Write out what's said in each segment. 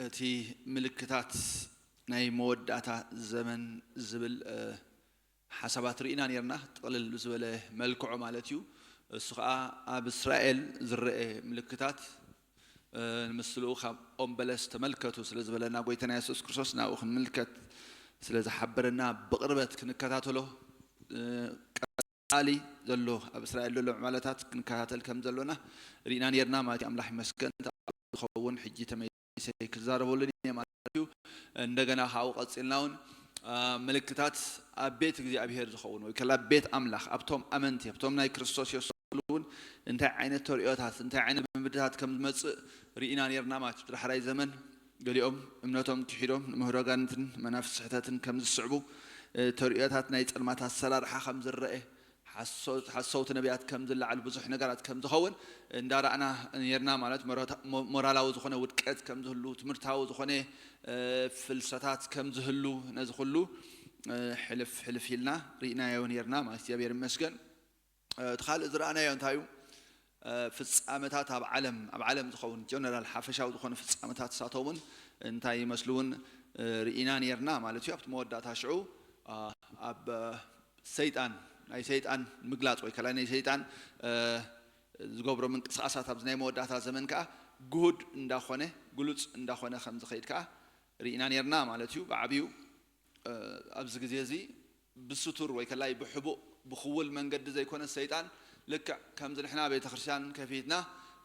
እቲ ምልክታት ናይ መወዳእታ ዘመን ዝብል ሓሳባት ርኢና ነርና። ጥቕልል ብዝበለ መልክዑ ማለት እዩ። እሱ ከዓ ኣብ እስራኤል ዝረአ ምልክታት፣ ምስሉ ካብ ኦም በለስ ተመልከቱ ስለ ዝበለና ጎይታና የሱስ ክርስቶስ ናብኡ ክንምልከት ስለ ዝሓበረና ብቕርበት ክንከታተሎ፣ ቀጻሊ ዘሎ ኣብ እስራኤል ዘሎ ዕማለታት ክንከታተል ከም ዘሎና ርኢና ነርና ማለት እዩ። ኣምላኽ ይመስገን። ዝኸውን ሕጂ ተመይሰ ክዛረበሉን እየ ማለት እዩ። እንደገና ካብኡ ቀጺልና እውን ምልክታት ኣብ ቤት እግዚኣብሔር ዝኸውን ወይ ከላ ቤት ኣምላኽ ኣብቶም ኣመንቲ ኣብቶም ናይ ክርስቶስ የሱስ እውን እንታይ ዓይነት ተርእዮታት እንታይ ዓይነት ምምድታት ከም ዝመጽእ ርኢና ነርና ማለት እዩ። ድራሕራይ ዘመን ገሊኦም እምነቶም ክሒዶም ንምህሮ ኣጋንንትን መናፍስቲ ስሕተትን ከም ዝስዕቡ ተርእዮታት ናይ ጸልማት ኣሰራርሓ ከም ዝረአ ሓሰውቲ ነቢያት ከም ዝለዓሉ ብዙሕ ነገራት ከም ዝኸውን እንዳረኣና ነርና ማለት ሞራላዊ ዝኾነ ውድቀት ከም ዝህሉ ትምህርታዊ ዝኾነ ፍልሰታት ከም ዝህሉ ነዚ ኩሉ ሕልፍ ሕልፍ ኢልና ርኢናዮ ነርና ማለት እግዚኣብሔር ይመስገን። እቲ ካልእ ዝረኣናዮ እንታይ እዩ? ፍጻመታት ኣብ ዓለም ኣብ ዓለም ዝኸውን ጀነራል ሓፈሻዊ ዝኾነ ፍጻመታት ሳቶም እውን እንታይ ይመስሉ እውን ርኢና ነርና ማለት እዩ። ኣብቲ መወዳእታ ሽዑ ኣብ ሰይጣን ናይ ሰይጣን ምግላፅ ወይ ከላይ ናይ ሰይጣን ዝገብሮ ምንቅስቃሳት ኣብዚ ናይ መወዳእታ ዘመን ከዓ ግሁድ እንዳኾነ ግሉፅ እንዳኾነ ከም ዝኸይድ ከዓ ርኢና ነርና ማለት እዩ። ብዓብዩ ኣብዚ ግዜ እዚ ብስቱር ወይ ከላይ ብሕቡእ ብክውል መንገዲ ዘይኮነ ሰይጣን ልክዕ ከምዚ ንሕና ቤተ ክርስቲያን ከፊትና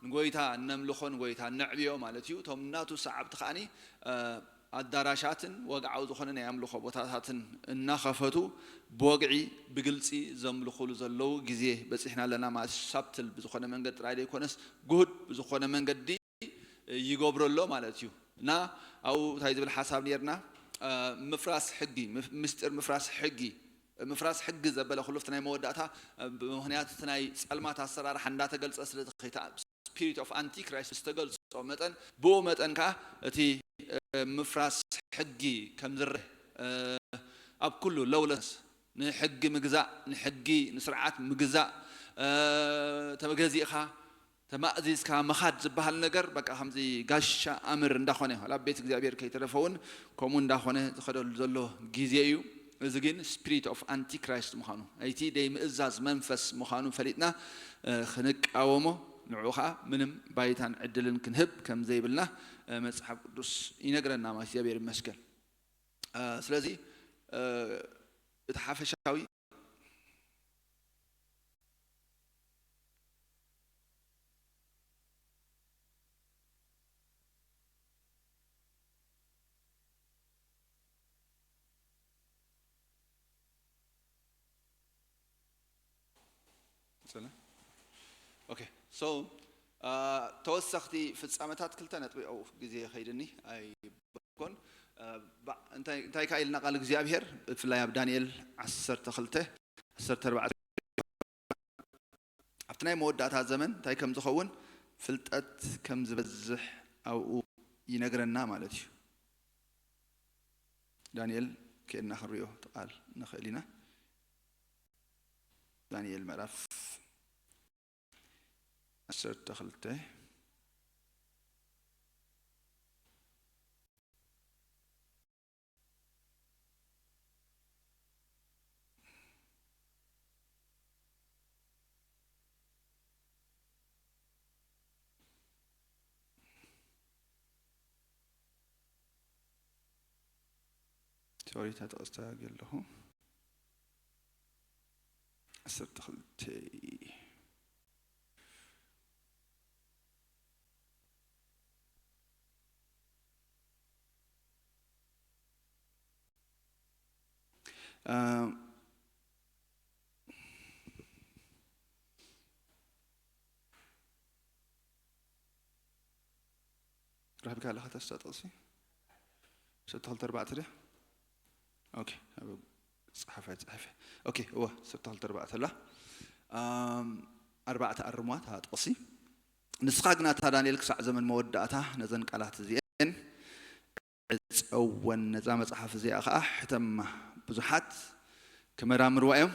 ንጎይታ እነምልኾ ንጎይታ እነዕብዮ ማለት እዩ። እቶም ናቱ ሰዓብቲ ከዓኒ ኣዳራሻትን ወግዓዊ ዝኾነ ናይ ኣምልኾ ቦታታትን እናኸፈቱ ብወግዒ ብግልፂ ዘምልኹሉ ዘለዉ ግዜ በፂሕና ኣለና ማለት ሳብትል ብዝኾነ መንገዲ ጥራይ ዘይኮነስ ግሁድ ብዝኾነ መንገዲ ይገብሮ ኣሎ ማለት እዩ። እና ኣብኡ እንታይ ዝብል ሓሳብ ነርና? ምፍራስ ሕጊ ምስጢር ምፍራስ ሕጊ ምፍራስ ሕጊ ዘበለ ኩሉ ናይ መወዳእታ ብምክንያት እቲ ናይ ፀልማት ኣሰራርሓ እንዳተገልፀ ስለ ዝኸይታ ስፒሪት ኦፍ ኣንቲክራይስት ዝተገልጾ መጠን ብኡ መጠን ከዓ እቲ ምፍራስ ሕጊ ከም ዝረአ ኣብ ኩሉ ለውለስ ንሕጊ ምግዛእ ንሕጊ ንስርዓት ምግዛእ ተገዚእኻ ተማእዚዝካ ምኻድ ዝበሃል ነገር በቃ ከምዚ ጋሻ ኣምር እንዳኾነ ዋላ ቤት እግዚኣብሔር ከይተረፈ እውን ከምኡ እንዳኾነ ዝኸደሉ ዘሎ ግዜ እዩ። እዚ ግን ስፒሪት ኦፍ ኣንቲክራይስት ምዃኑ ናይቲ ደይ ምእዛዝ መንፈስ ምዃኑ ፈሊጥና ክንቃወሞ ንዕኡ ከዓ ምንም ባይታን ዕድልን ክንህብ ከም ዘይብልና መፅሓፍ ቅዱስ ይነግረና ማለት እግዚኣብሔር ይመስገን። ስለዚ እቲ ሓፈሻዊ ተወሰኽቲ ፍፃመታት ክልተ ነጥቢ ው ግዜ ከይድኒ ኣይኮን እንታይ ከዓ ኢልና ቃል እግዚኣብሔር ብፍላይ ኣብ ዳንኤል ዓሰርተ ክልተ ዓሰርተ ኣርባዕተ ኣብቲ ናይ መወዳእታ ዘመን እንታይ ከም ዝኸውን ፍልጠት ከም ዝበዝሕ ኣብኡ ይነግረና ማለት እዩ። ዳንኤል ከድና ክንሪኦ ቃል ንኽእል ኢና። ዳንኤል ምዕራፍ ዓሰርተ ክልተ ሶሪ ተጠቕስታ ኣለኹ ዓሰርተ ክልተ ረኺብካ ኣለኻ ተስፋ ጥቕሲ ሰብተ ክልተ ኣርባዕተ ድያ? ኦኬ ኣብ ጸሓፋይ ጸሓፈ ኦኬ እወ ሰብተ ክልተ ኣርባዕተ ኣላ ኣርባዕተ ኣርሟት ጥቕሲ ንስኻ ግና እታ ዳንኤል ክሳዕ ዘመን መወዳእታ ነዘን ቃላት እዚኤን ዕጸወን ነዛ መጽሓፍ እዚኣ ኸዓ ሕተማ ብዙሓት ክመራምርዋ እዮም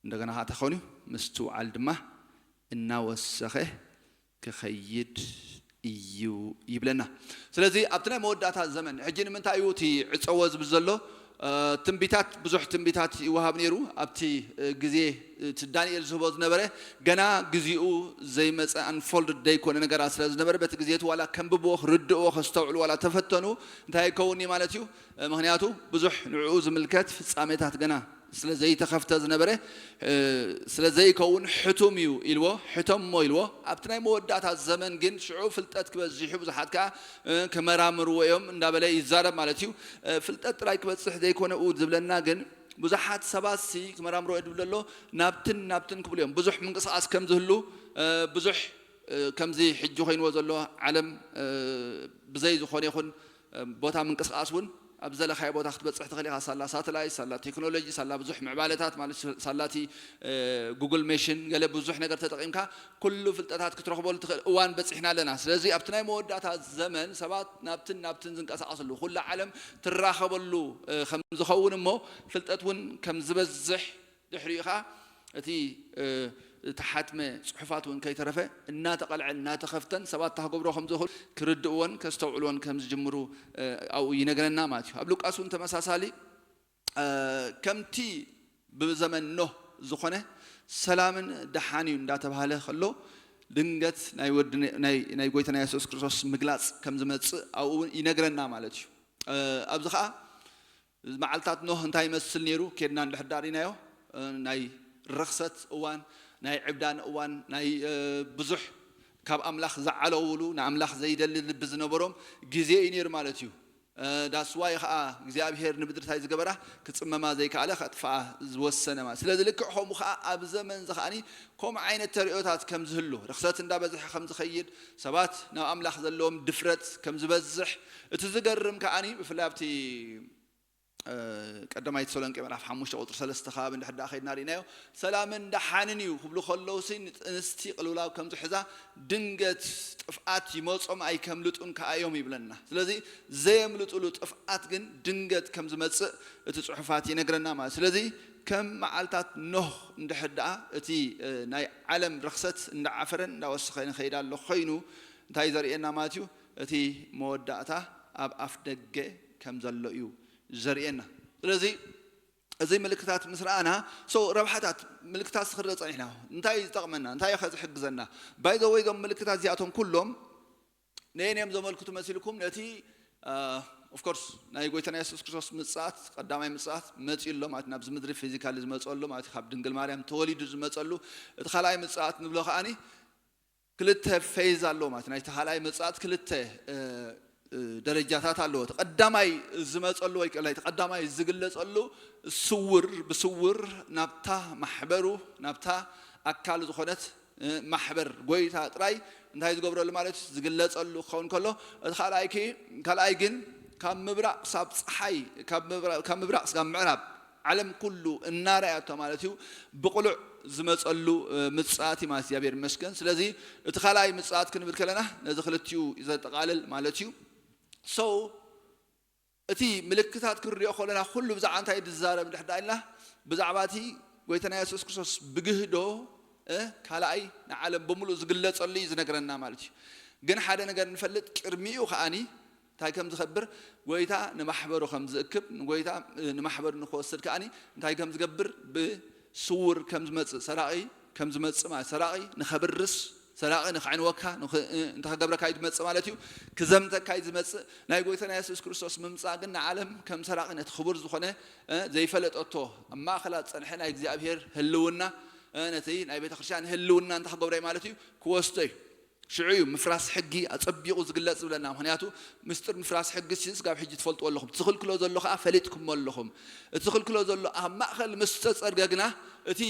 እንደገና ከዓ ተኾኑ ምስትውዓል ድማ እናወሰኸ ክኸይድ እዩ ይብለና። ስለዚ ኣብቲ ናይ መወዳእታ ዘመን ሕጂ ንምንታይ እዩ እቲ ዕፀዎ ዝብል ዘሎ? ትንቢታት፣ ብዙሕ ትንቢታት ይወሃብ ነይሩ ኣብቲ ግዜ፣ እቲ ዳንኤል ዝህቦ ዝነበረ። ገና ግዜኡ ዘይመፀ፣ unfolded ዘይኮነ ነገራት ስለ ዝነበረ፣ በቲ ግዜ እቲ ዋላ ከንብብዎ፣ ክርድእዎ፣ ከስተውዕሉ ዋላ ተፈተኑ፣ እንታይ ይከውን እዩ ማለት እዩ? ምክንያቱ ብዙሕ ንዕኡ ዝምልከት ፍጻሜታት ገና ስለ ዘይተኸፍተ ዝነበረ፣ ስለ ዘይከውን ሕቱም እዩ ኢልዎ፣ ሕተሞ ኢልዎ። ኣብቲ ናይ መወዳእታ ዘመን ግን ሽዑ ፍልጠት ክበዝሕ እዩ፣ ብዙሓት ከኣ ክመራምርዎ እዮም እንዳበለ ይዛረብ ማለት እዩ። ፍልጠት ጥራይ ክበጽሕ ዘይኮነ ኡ ዝብለና ግን፣ ብዙሓት ሰባት ሲ ክመራምርዎ እዩ ዝብል ዘሎ፣ ናብትን ናብትን ክብሉ እዮም። ብዙሕ ምንቅስቓስ ከም ዝህሉ፣ ብዙሕ ከምዚ ሕጂ ኮይንዎ ዘሎ ዓለም ብዘይ ዝኾነ ይኹን ቦታ ምንቅስቓስ እውን ኣብ ዘለኻዮ ቦታ ክትበፅሕ ትኽእል ኢኻ። ሳላ ሳተላይት፣ ሳላ ቴክኖሎጂ፣ ሳላ ብዙሕ ምዕባለታት ማለት ሳላቲ ጉግል ሜሽን ገለ ብዙሕ ነገር ተጠቒምካ ኩሉ ፍልጠታት ክትረኽበሉ ትኽእል እዋን በፂሕና ኣለና። ስለዚ ኣብቲ ናይ መወዳእታ ዘመን ሰባት ናብትን ናብትን ዝንቀሳቐስሉ፣ ኩላ ዓለም ትራኸበሉ ከም ዝኸውን እሞ ፍልጠት እውን ከም ዝበዝሕ ድሕሪኡ ኸዓ እቲ ተሓትመ ፅሑፋት እውን ከይተረፈ እናተቐልዐ እናተኸፍተን ሰባት ታክገብሮ ከም ዝኽእሉ ክርድእዎን ከስተውዕልዎን ከም ዝጅምሩ ኣብኡ ይነግረና ማለት እዩ። ኣብ ሉቃስ እውን ተመሳሳሊ ከምቲ ብዘመን ኖህ ዝኾነ ሰላምን ደሓን እዩ እንዳተባሃለ ከሎ ድንገት ናይ ወዲ ናይ ጎይታና የሱስ ክርስቶስ ምግላፅ ከም ዝመፅእ ኣብኡ እውን ይነግረና ማለት እዩ። ኣብዚ ኸዓ መዓልታት ኖህ እንታይ ይመስል ነይሩ ኬድና እንድሕር ዳሪናዮ፣ ናይ ርኽሰት እዋን፣ ናይ ዕብዳን እዋን፣ ናይ ብዙሕ ካብ ኣምላኽ ዝዓለውሉ ንኣምላኽ ዘይደሊ ልቢ ዝነበሮም ግዜ እዩ ነይሩ ማለት እዩ። ዳስዋይ ኸዓ እግዚኣብሔር ንምድሪ እንታይ ዝገበራ ክፅመማ ዘይከኣለ ከጥፍኣ ዝወሰነ ማለት። ስለዚ ልክዕ ከምኡ ኸዓ ኣብ ዘመን እዚ ኸዓኒ ከምኡ ዓይነት ተርእዮታት ከም ዝህሉ፣ ርኽሰት እንዳበዝሐ ከም ዝኸይድ፣ ሰባት ናብ ኣምላኽ ዘለዎም ድፍረት ከም ዝበዝሕ፣ እቲ ዝገርም ከዓኒ ብፍላይ ኣብቲ ቀዳማይ ተሰሎንቄ ምዕራፍ ሓሙሽተ ቁፅሪ ሰለስተ ከባቢ እንድሕር ደኣ ከይድና ርኢናዮ፣ ሰላምን ደሓንን እዩ ክብሉ ከለውሲ ንጥንስቲ ቅልውላው ከም ዝሕዛ ድንገት ጥፍኣት ይመጾም ኣይከምልጡን ከኣ እዮም ይብለና። ስለዚ ዘየምልጡሉ ጥፍኣት ግን ድንገት ከም ዝመጽእ እቲ ጽሑፋት ይነግረና ማለት። ስለዚ ከም መዓልታት ኖህ እንድሕር ደኣ እቲ ናይ ዓለም ርኽሰት እንዳዓፈረን እንዳወሰኸ ንኸይድ ኣሎ ኮይኑ እንታይ ዘርእየና ማለት እዩ? እቲ መወዳእታ ኣብ ኣፍ ደገ ከም ዘሎ እዩ ዘርእየና። ስለዚ እዚ ምልክታት ምስ ረኣና፣ so ረብሓታት ምልክታት ስኽረ ጸኒሕና እንታይ እዩ ዝጠቕመና? እንታይ እዩ ዝሕግዘና? By the way እዞም ምልክታት እዚኣቶም ኩሎም ነየን እዮም ዘመልክቱ መሲልኩም? ነቲ of course ናይ ጎይታና የሱስ ክርስቶስ ምጽኣት፣ ቀዳማይ ምጽኣት መጺኡ ኣሎ ማለት ናብዚ ምድሪ ፊዚካሊ ዝመጸሉ ማለት ካብ ድንግል ማርያም ተወሊዱ ዝመጸሉ፣ እቲ ካልኣይ ምጽኣት ንብሎ ከኣኒ ክልተ ፌዝ ኣሎ ማለት ናይቲ ካልኣይ ምጽኣት ክልተ ደረጃታት ኣለዎ። እቲ ቀዳማይ ዝመጸሉ ወይ ከላይ እቲ ቀዳማይ ዝግለጸሉ ስውር ብስውር ናብታ ማሕበሩ ናብታ ኣካል ዝኾነት ማሕበር ጎይታ ጥራይ እንታይ ዝገብረሉ ማለት እዩ ዝግለጸሉ ክኸውን ከሎ፣ እቲ ካልኣይ ካልኣይ ግን ካብ ምብራቕ ክሳብ ፀሓይ ካብ ምብራቕ ክሳብ ምዕራብ ዓለም ኩሉ እናረኣያቶ ማለት እዩ ብቕሉዕ ዝመፀሉ ምፅኣት እዩ ማለት እግዚኣብሔር ይመስገን። ስለዚ እቲ ካልኣይ ምፅኣት ክንብል ከለና ነዚ ክልቲኡ ዘጠቓልል ማለት እዩ። So እቲ ምልክታት ክንሪኦ ከለና ኩሉ ብዛዕባ እንታይ ዝዛረብ እንድሕር ኢልና ብዛዕባ እቲ ጎይታና የሱስ ክርስቶስ ብግህዶ ካልኣይ ንዓለም ብምሉእ ዝግለፀሉ እዩ ዝነግረና ማለት እዩ። ግን ሓደ ነገር ንፈልጥ ቅድሚኡ ከዓኒ እንታይ ከም ዝኸብር፣ ጎይታ ንማሕበሩ ከም ዝእክብ፣ ንጎይታ ንማሕበሩ ንክወስድ ከዓኒ እንታይ ከም ዝገብር ብስውር ከም ዝመፅእ፣ ሰራቒ ከም ዝመፅእ ማለት፣ ሰራቒ ንኸብርስ፣ ሰራቒ ንኽዕንወካ እንተኸገብረካ እዩ ዝመፅእ ማለት እዩ። ክዘምተካ እዩ ዝመፅእ። ናይ ጎይታና የሱስ ክርስቶስ ምምፃእ ግን ንዓለም ከም ሰራቒ ነቲ ክቡር ዝኾነ ዘይፈለጠቶ ኣብ ማእኸላ ዝፀንሐ ናይ እግዚኣብሔር ህልውና ነቲ ናይ ቤተ ክርስቲያን ህልውና እንታይ ክገብሮ እዩ ማለት እዩ? ክወስዶ እዩ። ሽዑ እዩ ምፍራስ ሕጊ ኣጸቢቑ ዝግለጽ ዝብለና። ምኽንያቱ ምስጢር ምፍራስ ሕጊ ሲ ስጋብ ሕጂ ትፈልጥዎ ኣለኹም፣ ትኽልክሎ ዘሎ ከኣ ፈሊጥኩሞ ኣለኹም። እቲ ትኽልክሎ ዘሎ ኣብ ማእከል ምስ ተጸርገ ግና እቲ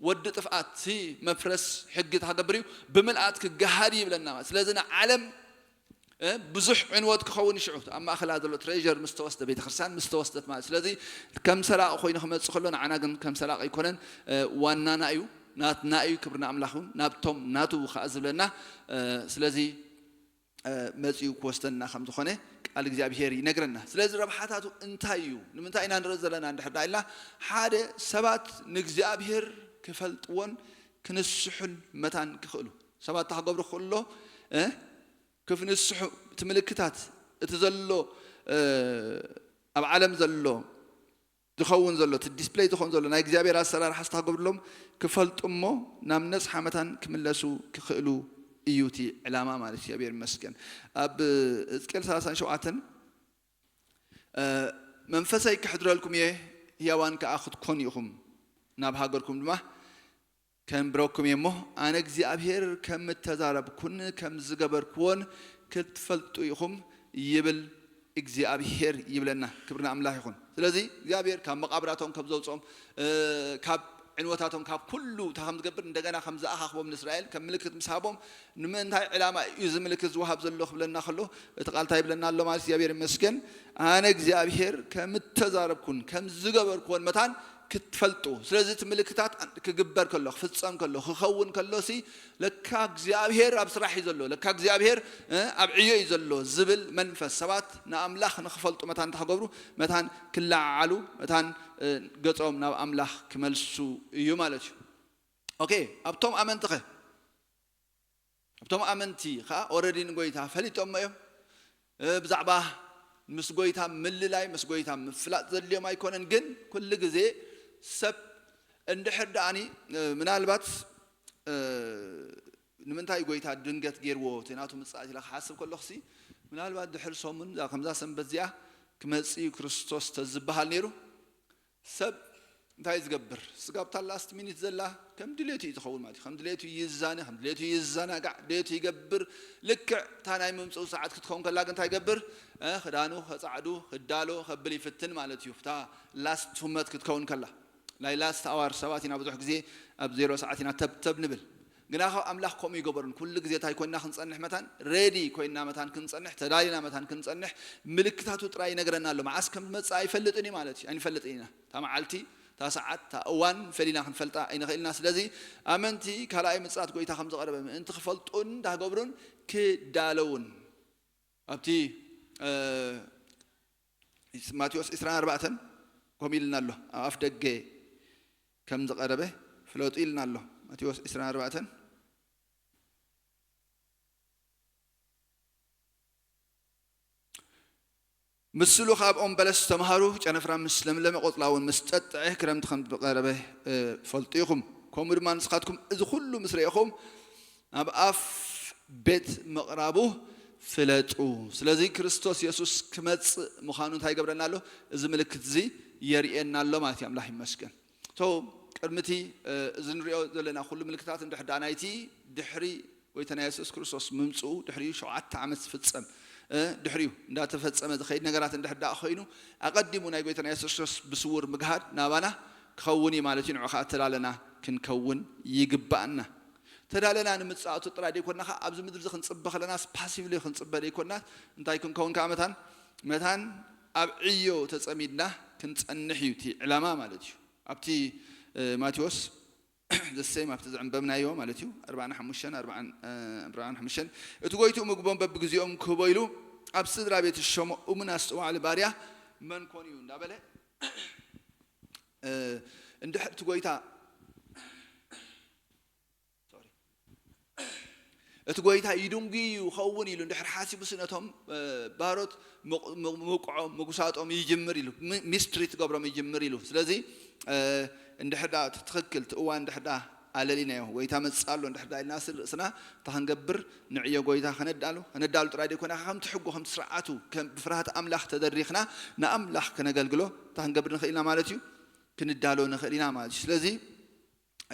ወዲ ጥፍኣት ሲ መፍረስ ሕጊ ተኸገብር እዩ ብምልኣት ክገሃድ እዩ ይብለና። ስለዚ ንዓለም ብዙሕ ዕንወት ክኸውን ይሽዑ ኣብ ማእከላ ዘሎ ትሬር ምስ ተወስደ ቤተክርስትያን ምስ ተወስደት ማለት። ስለዚ ከም ሰራቂ ኮይኑ ክመጽእ ከሎ ንዓና ግን ከም ሰራቂ ኣይኮነን፣ ዋናና እዩ፣ ናትና እዩ፣ ክብሪ ንኣምላኽ ይኹን፣ ናብቶም ናቱ ከኣ ዝብለና። ስለዚ መጺኡ ክወስደና ከም ዝኾነ ቃል እግዚኣብሔር ይነግረና። ስለዚ ረብሓታቱ እንታይ እዩ? ንምንታይ ኢና ንርኢ ዘለና እንድሕር ኢልና ሓደ ሰባት ንእግዚኣብሔር ክፈልጥዎን ክንስሑን መታን ክኽእሉ ሰባት ታክገብሩ ክኽእሉ ክፍንስሑ፣ እቲ ምልክታት፣ እቲ ዘሎ ኣብ ዓለም ዘሎ ዝኸውን ዘሎ እቲ ዲስፕለይ ዝኸውን ዘሎ ናይ እግዚኣብሔር ኣሰራርሓ ስታገብርሎም ክፈልጡ እሞ ናብ ነጽሓ መታን ክምለሱ ክኽእሉ እዩ እቲ ዕላማ ማለት እግዚኣብሔር ይመስገን። ኣብ ሕዝቅኤል ሰላሳን ሸውዓተን መንፈሰይ ክሕድረልኩም እየ፣ ህያዋን ከኣ ክትኮኑ ኢኹም፣ ናብ ሃገርኩም ድማ ከንብረኩም እየ እሞ ኣነ እግዚኣብሔር ከም እተዛረብኩን ከም ዝገበርክዎን ክትፈልጡ ኢኹም ይብል እግዚኣብሔር ይብለና። ክብሪ ንኣምላኽ ይኹን። ስለዚ እግዚኣብሔር ካብ መቓብራቶም ከም ዘውፅኦም ካብ ዕንወታቶም ካብ ኩሉ እንታይ ከም ዝገብር እንደገና ከም ዝኣኻኽቦም ንእስራኤል ከም ምልክት ምስ ሃቦም ንምንታይ ዕላማ እዩ እዚ ምልክት ዝወሃብ ዘሎ ክብለና ከሎ እቲ ቃል እንታይ ይብለና ኣሎ ማለት እግዚኣብሔር ይመስገን። ኣነ እግዚኣብሔር ከም እተዛረብኩን ከም ዝገበርክዎን መታን ክትፈልጡ። ስለዚ እቲ ምልክታት ክግበር ከሎ ክፍጸም ከሎ ክኸውን ከሎ ሲ ለካ እግዚኣብሔር ኣብ ስራሕ እዩ ዘሎ፣ ለካ እግዚኣብሔር ኣብ ዕዮ እዩ ዘሎ ዝብል መንፈስ ሰባት ንኣምላኽ ንክፈልጡ መታን እንታይ ክገብሩ መታን ክለዓዓሉ መታን ገጾም ናብ ኣምላኽ ክመልሱ እዩ ማለት እዩ። ኦኬ ኣብቶም ኣመንትኸ ኣብቶም ኣመንቲ ከዓ ኦረዲ ንጎይታ ፈሊጦሞ እዮም። ብዛዕባ ምስ ጎይታ ምልላይ ምስ ጎይታ ምፍላጥ ዘድልዮም ኣይኮነን። ግን ኩሉ ግዜ ሰብ እንድሕር ደኣኒ ምናልባት ንምንታይ ጎይታ ድንገት ገይርዎ እቲ ናቱ ምፅኣት ኢለ ክሓስብ ከለኹሲ ምናልባት ድሕር ሰሙን ከምዛ ሰንበት እዚኣ ክመፅእ እዩ ክርስቶስ ተዝበሃል ነይሩ ሰብ እንታይ ዝገብር ስጋብ እታ ላስት ሚኒት ዘላ ከም ድሌቱ እዩ ዝኸውን ማለት እዩ። ከም ድሌቱ ይዛነ ከም ድሌቱ ይዘናጋዕ ድሌቱ ይገብር። ልክዕ እታ ናይ ምምፅኡ ሰዓት ክትኸውን ከላ ግን እንታይ ይገብር? ክዳኑ ከፃዕዱ ክዳሎ ከብል ይፍትን ማለት እዩ። እታ ላስት ሁመት ክትከውን ከላ ናይ ላስት ኣዋር ሰባት ኢና ብዙሕ ግዜ ኣብ ዜሮ ሰዓት ኢና ተብተብ ንብል። ግና ካብ ኣምላኽ ከምኡ ይገበሩን ኩሉ ግዜ እንታይ ኮይና ክንፀንሕ መታን ሬዲ ኮይና መታን ክንፀንሕ ተዳሊና መታን ክንፀንሕ ምልክታቱ ጥራይ ይነግረና ኣሎ። መዓስ ከም ዝመፅእ ኣይፈልጥን እዩ ማለት እዩ። ኣይንፈልጥን ኢና እታ መዓልቲ እታ ሰዓት እታ እዋን ፈሊና ክንፈልጣ ኣይንኽእልና። ስለዚ ኣመንቲ ካልኣይ ምፅኣት ጎይታ ከም ዝቐረበ ምእንቲ ክፈልጡን እንዳገብሩን ክዳለውን ኣብቲ ማቴዎስ ዕስራን ኣርባዕተን ከምኡ ኢልና ኣሎ። ኣብ ኣፍ ደገ ከም ዝቐረበ ፍለጡ ኢልና ኣሎ። ማቴዎስ ዕስራን ኣርባዕተን ምስሉ ካብ ኦም በለስ ተምሃሩ፣ ጨነፍራ ምስ ለምለመ ቆጽላ እውን ምስ ጠጥዐ ክረምቲ ከም ዝቐረበ ፈልጡ ኢኹም። ከምኡ ድማ ንስኻትኩም እዚ ኩሉ ምስ ረኤኹም ኣብ ኣፍ ቤት ምቕራቡ ፍለጡ። ስለዚ ክርስቶስ የሱስ ክመጽእ ምዃኑ እንታይ ይገብረና ኣሎ? እዚ ምልክት እዚ የርእየና ኣሎ ማለት እዩ። ኣምላኽ ይመስገን። ቶ ቅድሚ እቲ እዚ ንሪኦ ዘለና ኩሉ ምልክታት እንድሕር ደኣ ናይቲ ድሕሪ ጎይታና የሱስ ክርስቶስ ምምፅኡ ድሕሪኡ ሸውዓተ ዓመት ዝፍፀም ድሕሪኡ እንዳተፈፀመ ዝኸይድ ነገራት እንድሕር ደኣ ኮይኑ ኣቐዲሙ ናይ ጎይታና የሱስ ክርስቶስ ብስውር ምግሃድ ናባና ክኸውን እዩ ማለት እዩ። ንዑ ከዓ ተዳለና ክንከውን ይግባኣና። ተዳለና ንምፅኣቱ ጥራይ ደይኮንና ከዓ ኣብዚ ምድሪ እዚ ክንፅበ ከለና ፓሲቭሊ ክንፅበ ደይኮንና እንታይ ክንከውን ከዓ መታን መታን ኣብ ዕዮ ተፀሚድና ክንፀንሕ እዩ እቲ ዕላማ ማለት እዩ። ኣብቲ ማቴዎስ ዘሴም ኣብቲ ዘዕንበብናዮ ማለት እዩ ኣርባዓን ሓሙሽተን ኣርባዓን ሓሙሽተን እቲ ጎይትኡ ምግቦም በብግዜኦም ክህቦ ኢሉ ኣብ ስድራ ቤት ዝሸሞ እሙን ኣስተውዓሊ ባርያ መን ኮን እዩ እንዳበለ እንድሕር እቲ ጎይታ እቲ ጎይታ ይድንጉ ይኸውን ኢሉ እንድሕር ሓሲቡሲ ነቶም ባሮት ምውቅዖም ምጉሳጦም ይጅምር ኢሉ ሚስትሪ ትገብሮም ይጅምር ኢሉ። ስለዚ እንድሕር ዳ ትኽክል እቲ እዋን እንድሕር ዳ ኣለሊናዮ ጎይታ መፅእ ኣሎ እንድሕር ዳ ኢልና ስል ርእስና እታ ክንገብር ንዕዮ ጎይታ ከነዳሉ ከነዳሉ ጥራይ ደይኮና ከምቲ ሕጎ ከምቲ ስርዓቱ ብፍርሃት ኣምላኽ ተደሪኽና ንኣምላኽ ከነገልግሎ እታ ክንገብር ንኽእል ኢና ማለት እዩ። ክንዳሎ ንኽእል ኢና ማለት እዩ። ስለዚ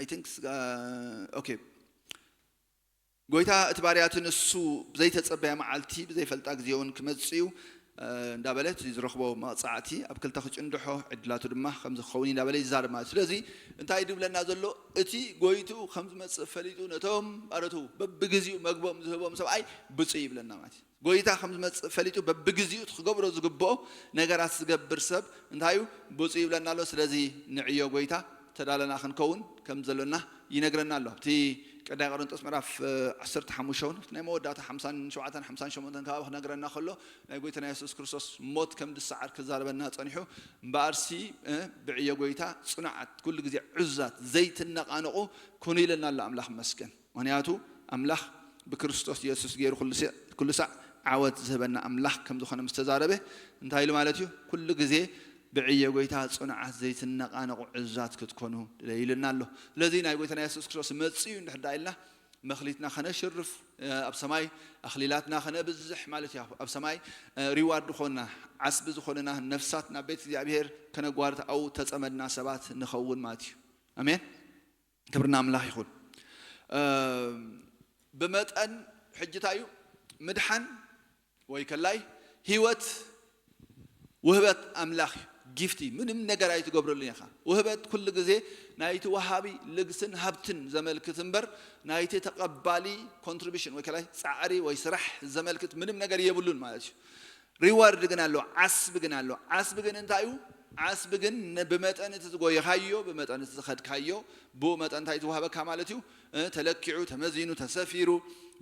I think okay ጎይታ እቲ ባርያ እቲ ንሱ ብዘይተጸበያ መዓልቲ ብዘይፈልጣ ግዜ እውን ክመጽእ እዩ እንዳበለ እቲ ዝረኽቦ መቕጻዕቲ ኣብ ክልተ ክጭንድሖ ዕድላቱ ድማ ከም ዝኸውን እንዳበለ ይዛረብ ማለት እዩ። ስለዚ እንታይ ድብለና ዘሎ እቲ ጎይትኡ ከም ዝመጽእ ፈሊጡ ነቶም ባሮቱ በብግዜኡ መግቦም ዝህቦም ሰብኣይ ብፁዕ ይብለና ማለት እዩ። ጎይታ ከም ዝመጽእ ፈሊጡ በብግዜኡ እቲ ክገብሮ ዝግብኦ ነገራት ዝገብር ሰብ እንታይ እዩ? ብፁዕ ይብለና ኣሎ። ስለዚ ንዕዮ ጎይታ ተዳለና ክንከውን ከም ዘሎና ይነግረና ኣሎ። ኣብቲ ቀዳይ ቆሮንጦስ ምዕራፍ ዓሰርተ ሓሙሽተ እውን ናይ መወዳእታ ሓምሳን ሸውዓተን ሓምሳን ሸሞንተን ከባቢ ክነግረና ከሎ ናይ ጎይታና የሱስ ክርስቶስ ሞት ከም ዝሰዓር ክዛረበና ጸኒሑ እምበኣርሲ ብዕዮ ጎይታ ጽኑዓት ኩሉ ግዜ ዕዙዛት ዘይትነቓነቑ ኩኑ ኢለና ኣሎ። ኣምላኽ ይመስገን። ምኽንያቱ ኣምላኽ ብክርስቶስ የሱስ ገይሩ ኩሉ ሲ- ኩሉ ሳዕ ዓወት ዝህበና ኣምላኽ ከም ዝኾነ ምስ ተዛረበ እንታይ ኢሉ ማለት እዩ? ኩሉ ግዜ ብዕዮ ጎይታ ጽኑዓት ዘይትነቓነቑ ዕዙዛት ክትኮኑ ድለዩ ኢሉና ኣሎ። ስለዚ ናይ ጎይታና የሱስ ክርስቶስ መጺኡ እንድሕር ደኣ ኢልና መኽሊትና ከነሽርፍ ኣብ ሰማይ ኣኽሊላትና ከነብዝሕ ማለት እዩ። ኣብ ሰማይ ሪዋርድ ዝኾንና ዓስቢ ዝኾንና ነፍሳት ናብ ቤት እግዚኣብሔር ከነጓርት ኣብኡ ተጸመድና ሰባት ንኸውን ማለት እዩ። ኣሜን። ክብርና ኣምላኽ ይኹን። ብመጠን ሕጂ እንታይ እዩ ምድሓን ወይ ከላይ ህይወት ውህበት ኣምላኽ እዩ። ጊፍቲ ምንም ነገር ኣይትገብረሉን ኢኻ። ውህበት ኩሉ ግዜ ናይቲ ወሃቢ ልግስን ሃብትን ዘመልክት እምበር ናይቲ ተቐባሊ ኮንትሪቢሽን ወይ ከላይ ጻዕሪ ወይ ስራሕ ዘመልክት ምንም ነገር የብሉን ማለት እዩ። ሪዋርድ ግን ኣሎ፣ ዓስቢ ግን ኣሎ። ዓስቢ ግን እንታይ እዩ? ዓስቢ ግን ን- ብመጠን እቲ ዝጎየኻዮ፣ ብመጠን እቲ ዝኸድካዮ፣ ብኡ መጠን እንታይ ትወሃበካ ማለት እዩ? እ፣ ተለኪዑ፣ ተመዚኑ፣ ተሰፊሩ፣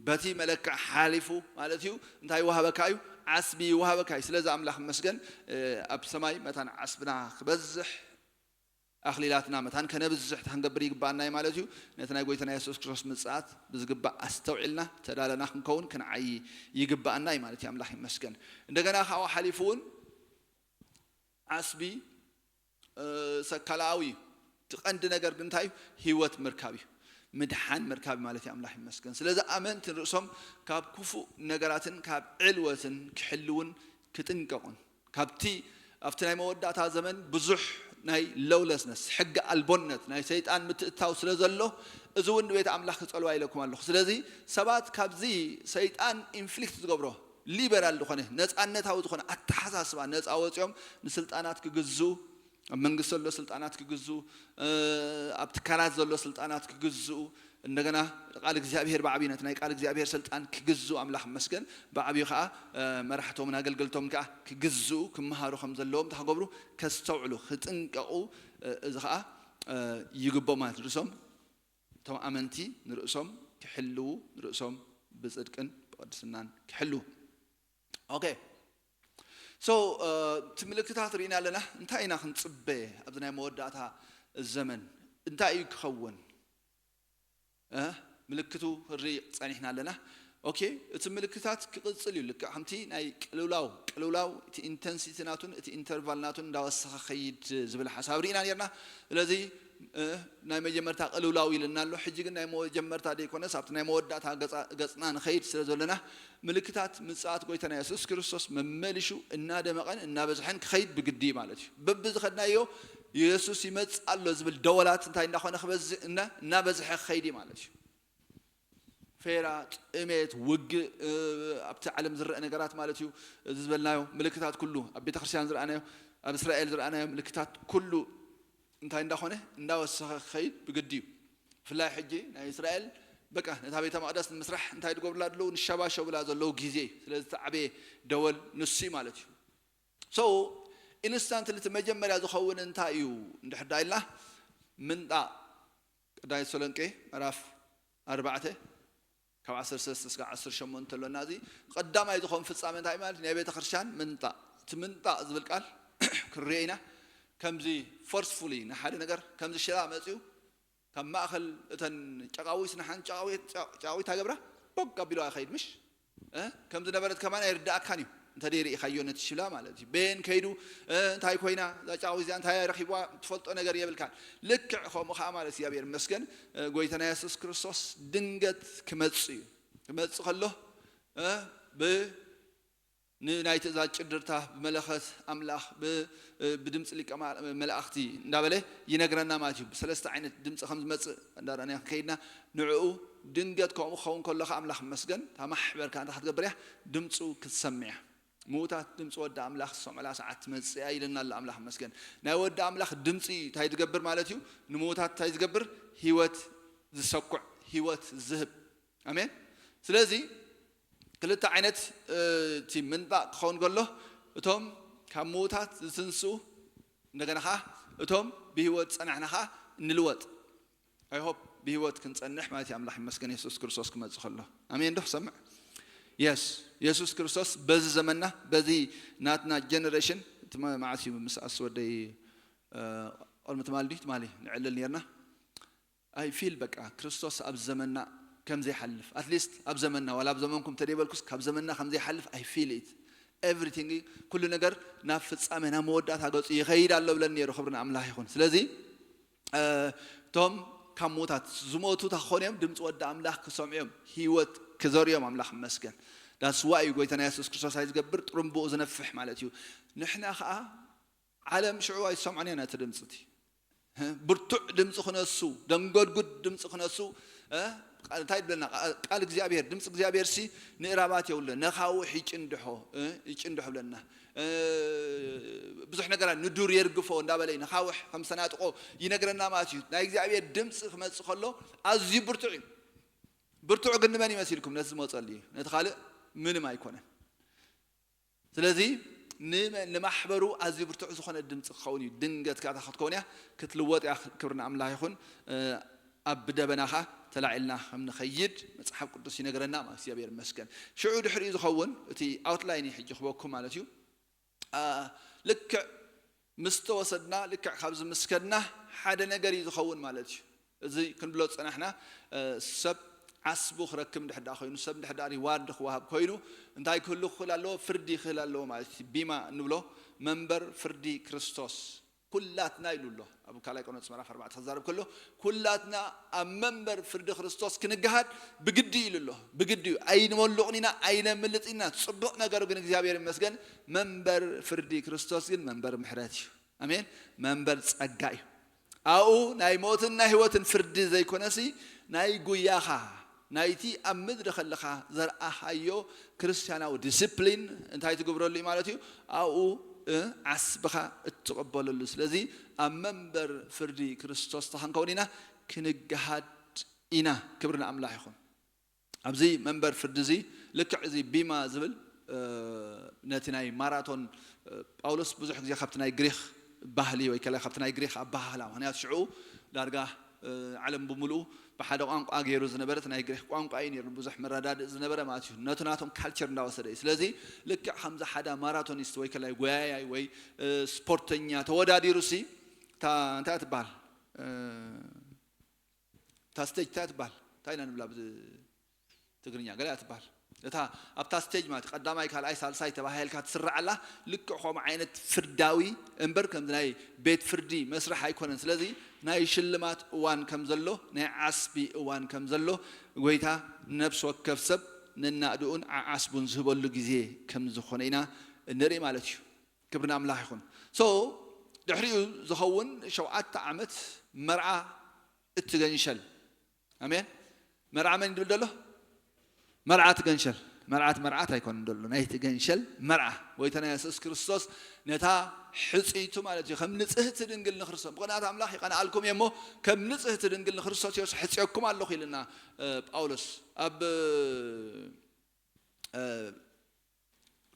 በቲ መለክዕ ሓሊፉ ማለት እዩ። እንታይ ይወሃበካ እዩ? ዓስቢ ይወሃበካ እዩ። ስለዚ ኣምላኽ ይመስገን፣ እ፣ ኣብ ሰማይ መታን ዓስብና ክበዝሕ ኣኽሊላትና መታን ከነብዝሕ ክንገብር ይግባኣና እዩ ማለት እዩ። ነቲ ናይ ጎይታና የሱስ ክርስቶስ ምጽኣት ብዝግባእ ኣስተውዒልና ተዳለና ክንከውን ክንዓዪ ይግባኣና እዩ ማለት እዩ። ኣምላኽ ይመስገን። እንደገና ካብኡ ሓሊፉ እውን ዓስቢ፣ እ፣ ሰካላዊ እዩ። እቲ ቀንዲ ነገር ግን እንታይ እዩ? ህይወት ምርካብ እዩ። ምድሓን ምርካብ ማለት እዩ። ኣምላኽ ይመስገን። ስለዚ ኣመንቲ ንርእሶም ካብ ክፉእ ነገራትን ካብ ዕልወትን ክሕልውን ክጥንቀቑን ካብቲ ኣብቲ ናይ መወዳእታ ዘመን ብዙሕ ናይ ሎውለስነስ ሕጊ ኣልቦነት ናይ ሰይጣን ምትእታው ስለ ዘሎ እዚ እውን ንቤት ኣምላኽ ክጸልዋ ኢለኩም ኣለኹ። ስለዚ ሰባት ካብዚ ሰይጣን ኢንፍሊክት ዝገብሮ ሊበራል ዝኾነ ነፃነታዊ ዝኾነ ኣተሓሳስባ ነፃ ወፂኦም ንስልጣናት ክግዝኡ ኣብ መንግስቲ ዘሎ ስልጣናት ክግዝኡ እ፣ ኣብ ትካላት ዘሎ ስልጣናት ክግዝኡ እንደገና ቃል እግዚኣብሔር ብዓብዪ ነቲ ናይ ቃል እግዚኣብሔር ስልጣን ክግዝኡ ኣምላኽ መስገን ብዓብዪ ከዓ እ፣ መራሕቶምን ኣገልገልቶም ከዓ ክግዝኡ ክመሃሩ ከም ዘለዎም እንታይ ክገብሩ ከስተውዕሉ ክጥንቀቑ እ፣ እዚ ከዓ እ፣ ይግቦ ማለት ንርእሶም እቶም ኣመንቲ ንርእሶም ክሕልዉ ንርእሶም ብፅድቅን ብቅድስናን ክሕልዉ ኦኬ ሶ እቲ ምልክታት ርኢና ኣለና እንታይ ኢና ክንፅበ ኣብዚ ናይ መወዳእታ ዘመን እንታይ እዩ ክኸውን እ? ምልክቱ ርኢ ፀኒሕና ኣለና ኦኬ እቲ ምልክታት ክቕፅል እዩ ልክዕ ከምቲ ናይ ቅልውላው ቅልውላው እቲ ኢንተንሲቲ ናቱን እቲ ኢንተርቫል ናቱን እንዳወሰኸ ኸይድ ዝብል ሓሳብ ርኢና ነርና ስለዚ እ፣ ናይ መጀመርታ ቅልውላው ኢልና ኣሎ ሕጂ ግን ናይ መጀመርታ ደይኮነስ ኣብቲ ናይ መወዳእታ ገፃ- ገፅና ንኸይድ ስለ ዘለና ምልክታት ምፅኣት ጎይታና የሱስ ክርስቶስ መመሊሹ እናደመቐን እናበዝሐን ክኸይድ ብግዲ እዩ ማለት እዩ በብዝኸድናዮ የሱስ ይመፅእ ኣሎ ዝብል ደወላት እንታይ እንዳኾነ ክበዝሕ እና- እናበዝሐ ክኸይድ እዩ ማለት እዩ ፌራ ጥሜት ውግእ እ፣ ኣብቲ ዓለም ዝረአ ነገራት ማለት እዩ እዚ ዝበልናዮ ምልክታት ኩሉ ኣብ ቤተክርስትያን ዝረኣናዮ ኣብ እስራኤል ዝረኣናዮ ምልክታት ኩሉ እንታይ እንዳኾነ እንዳወሰኸ ክኸይድ ብግዲ እዩ ብፍላይ ሕጂ ናይ እስራኤል በቃ ነታ ቤተ መቅደስ ንምስራሕ እንታይ ዝገብሩላ ዘለዉ ንሸባሸቡላ ዘለዉ ግዜ እዩ ስለዚ ተዓበየ ደወል ንሱ እዩ ማለት እዩ so ኢንስታንትሊ እቲ መጀመርያ ዝኸውን እንታይ እዩ እንድሕር ዳ ኢልና ምንጣቕ ቀዳማይ ተሰሎንቄ ምዕራፍ ኣርባዕተ ካብ ዓሰርተ ሰለስተ እስካብ ዓሰርተ ሸሞንተ ተሎና እዚ ቀዳማይ ዝኾን ፍጻመ እንታይ ማለት ናይ ቤተ ክርስቲያን ምንጣቕ እቲ ምንጣቕ ዝብል ቃል ክንሪኦ ኢና ከምዚ ፎርስፉሊ ንሓደ ነገር ከምዚ ሽላ መፅኡ ካብ ማእኸል እተን ጨቃዊት ንሓን ጨቃዊት ጨቃዊት ኣገብራ ቦግ ኣቢሉ ኣይኸይድ ምሽ እ? ከም ዝነበረት ከማን ኣይርዳእካን እዩ እንተ ደይ ርኢኻዮ ነቲ ሽላ ማለት እዩ ቤን ከይዱ እ፣ እንታይ ኮይና እዛ ጫዊ እዚኣ እንታይ ረኪብዋ ትፈልጦ ነገር የብልካን ልክዕ ከምኡ ከዓ ማለት እግዚኣብሔር መስገን እ፣ ጎይታና የሱስ ክርስቶስ ድንገት ክመፅ እዩ ክመፅ ከሎ እ፣ ብ ንናይ ትእዛዝ ጭድርታ ብመለኸት ኣምላኽ ብ- ብድምፂ ሊቀ መላእኽቲ እንዳበለ ይነግረና ማለት እዩ ብሰለስተ ዓይነት ድምፂ ከም ዝመፅእ እንዳረኣና ከይድና ንዕኡ ድንገት ከምኡ ክኸውን ከሎ ከዓ ኣምላኽ መስገን እታ ማሕበር ከዓ እንታይ ክትገብር እያ ድምፁ ክትሰምዕ እያ ምዉታት ድምፂ ወዲ ኣምላኽ ዝሰምዑላ ሰዓት ትመፅእ እያ ኢልና ኣሎ ኣምላኽ መስገን ናይ ወዲ ኣምላኽ ድምፂ እንታይ ዝገብር ማለት እዩ ንምዉታት እንታይ ዝገብር ህይወት ዝሰኩዕ ህይወት ዝህብ ኣሜን ስለዚ ክልተ ዓይነት እቲ ምንጣቕ ክኸውን ከሎ እቶም ካብ ምዉታት ዝትንስኡ እንደገና ከዓ እቶም ብህይወት ዝፀናሕና ከዓ እንልወጥ ኣይሆፕ ብህይወት ክንፀንሕ ማለት እዩ ኣምላኽ ይመስገን የሱስ ክርስቶስ ክመፅእ ከሎ ኣሜን ዶ ክሰምዕ የስ የሱስ ክርስቶስ በዚ ዘመንና በዚ ናትና ጀነሬሽን እቲ መዓስ እዩ ምስ ኣስወደይ ቅድሚ ትማሊ ድዩ ትማሊ ንዕልል ነርና ኣይ ፊል በቃ ክርስቶስ ኣብ ዘመንና ከም ዘይሓልፍ፣ at least ኣብ ዘመንና፣ ዋላ ኣብ ዘመንኩም ተደይበልኩስ፣ ካብ ዘመንና ከም ዘይሓልፍ I feel it። Everything፣ ኩሉ ነገር ናብ ፍጻመ፣ ናብ መወዳእታ ገጹ ይኸይድ ኣሎ ብለን ነይሩ። ክብሪ ንኣምላኽ ይኹን። ስለዚ እቶም ካብ ሞታት ዝሞቱ ክኾኑ እዮም፣ ድምፂ ወዲ ኣምላኽ ክሰምዑ እዮም፣ ህይወት ክዘርዮም። ኣምላኽ ይመስገን። That's why እዩ ጎይታና የሱስ ክርስቶስ ኣይ ዝገብር፣ ጥሩምብኡ ዝነፍሕ ማለት እዩ። ንሕና ከዓ ዓለም ሽዑ ኣይሰምዖን እያ ነቲ ድምፂ እቲ። ብርቱዕ ድምፂ ክነሱ፣ ደንጎድጉድ ድምፂ ክነሱ። እንታይ ይብለና ቃል እግዚኣብሔር? ድምፂ እግዚኣብሔር ሲ ንእራባት የብሎ፣ ነኻውሕ ይጭንድሖ፣ ይጭንድሖ ብለና። ብዙሕ ነገራት ንዱር የርግፎ እንዳበለ ነኻውሕ ከም ሰናጥቆ ይነግረና ማለት እዩ። ናይ እግዚኣብሔር ድምፂ ክመፅእ ከሎ ኣዝዩ ብርቱዕ እዩ። ብርቱዕ ግን ንመን ይመሲልኩም? ነቲ ዝመፀሉ እዩ። ነቲ ካልእ ምንም ኣይኮነን። ስለዚ ንመ- ንማሕበሩ ኣዝዩ ብርቱዕ ዝኾነ ድምፂ ክኸውን እዩ። ድንገት ከኣ ክትከውን እያ፣ ክትልወጥ እያ። ክብሪ ንኣምላኽ ይኹን። ኣብ ደበናኻ ተላዒልና ከም ንኸይድ መፅሓፍ ቅዱስ ይነግረና ማለት እግዚኣብሔር ይመስገን። ሽዑ ድሕሪኡ ዝኸውን እቲ ኣውትላይን እዩ ሕጂ ክበኩም ማለት እዩ። ልክዕ ምስ ተወሰድና፣ ልክዕ ካብዚ ምስ ከድና ሓደ ነገር እዩ ዝኸውን ማለት እዩ። እዚ ክንብሎ ዝጸናሕና ሰብ ዓስቡ ክረክብ እንድሕር ደኣ ኮይኑ፣ ሰብ እንድሕር ደኣ ሪዋርድ ክወሃብ ኮይኑ እንታይ ክህሉ ክኽእል ኣለዎ? ፍርዲ ክህል ኣለዎ ማለት እዩ። ቢማ እንብሎ መንበር ፍርዲ ክርስቶስ ኩላትና ኢሉ ኣሎ። ኣብ ካልኣይ ቆሮንቶስ ምዕራፍ ኣርባዕተ ክዛረብ ከሎ ኩላትና ኣብ መንበር ፍርዲ ክርስቶስ ክንገሃድ ብግዲ ኢሉ ኣሎ። ብግዲ እዩ። ኣይንመልቕን ኢና፣ ኣይነምልጥን ኢና። ጽቡቕ ነገሩ ግን እግዚኣብሔር ይመስገን መንበር ፍርዲ ክርስቶስ ግን መንበር ምሕረት እዩ። ኣሜን። መንበር ጸጋ እዩ። ኣብኡ ናይ ሞትን ናይ ህይወትን ፍርዲ ዘይኮነሲ ናይ ጉያኻ ናይቲ ኣብ ምድሪ ከለኻ ዘርኣኻዮ ክርስትያናዊ ዲስፕሊን እንታይ ትግብረሉ እዩ ማለት እዩ? ኣብኡ ዓስብኻ እትቕበለሉ። ስለዚ ኣብ መንበር ፍርዲ ክርስቶስ ተኸንከውን ኢና ክንገሃድ ኢና። ክብሪ ንኣምላኽ ይኹን። ኣብዚ መንበር ፍርዲ እዚ ልክዕ እዚ ቢማ ዝብል ነቲ ናይ ማራቶን ጳውሎስ ብዙሕ ግዜ ካብቲ ናይ ግሪክ ባህሊ ወይ ከላይ ካብቲ ናይ ግሪክ ኣባሃህላ፣ ምክንያቱ ሽዑ ዳርጋ ዓለም ብምሉኡ ብሓደ ቋንቋ ገይሩ ዝነበረ እቲ ናይ ግሪክ ቋንቋ እዩ ነይሩ ብዙሕ መረዳድእ ዝነበረ ማለት እዩ። ነቲ ናቶም ካልቸር እንዳወሰደ እዩ። ስለዚ ልክዕ ከምዚ ሓደ ማራቶኒስት ወይ ከላይ ጎያያይ ወይ ስፖርተኛ ተወዳዲሩ ሲ እታ እንታይ ትበሃል እታ ስቴጅ እንታይ ትበሃል? እንታይ ኢና ንብላ ብ ትግርኛ ገለ እያ ትበሃል። እታ ኣብታ ስቴጅ ማለት ቀዳማይ ካልኣይ ሳልሳይ ተባሂልካ ትስራዓላ ልክዕ ከምኡ ዓይነት ፍርዳዊ እምበር ከምዚ ናይ ቤት ፍርዲ መስርሕ ኣይኮነን። ስለዚ ናይ ሽልማት እዋን ከም ዘሎ ናይ ዓስቢ እዋን ከም ዘሎ ጎይታ ነብሲ ወከፍ ሰብ ነናእድኡን ዓዓስቡን ዝህበሉ ግዜ ከም ዝኾነ ኢና ንርኢ ማለት እዩ። ክብሪ ንኣምላኽ ይኹን። ሶ ድሕሪኡ ዝኸውን ሸውዓተ ዓመት መርዓ እትገንሸል ኣሜን። መርዓ መን ድብል ደሎ? መርዓ ትገንሸል። መርዓት መርዓት ኣይኮነን ደሎ ናይ ትገንሸል መርዓ ወይተ ናይ የሱስ ክርስቶስ ነታ ሕፅይቱ ማለት እዩ። ከም ንፅህቲ ድንግል ንክርስቶስ ምኽንያት ኣምላኽ ይቐንኣልኩም እየ እሞ ከም ንፅህቲ ድንግል ንክርስቶስ የሱስ ሕፅየኩም ኣለኹ ኢልና ጳውሎስ ኣብ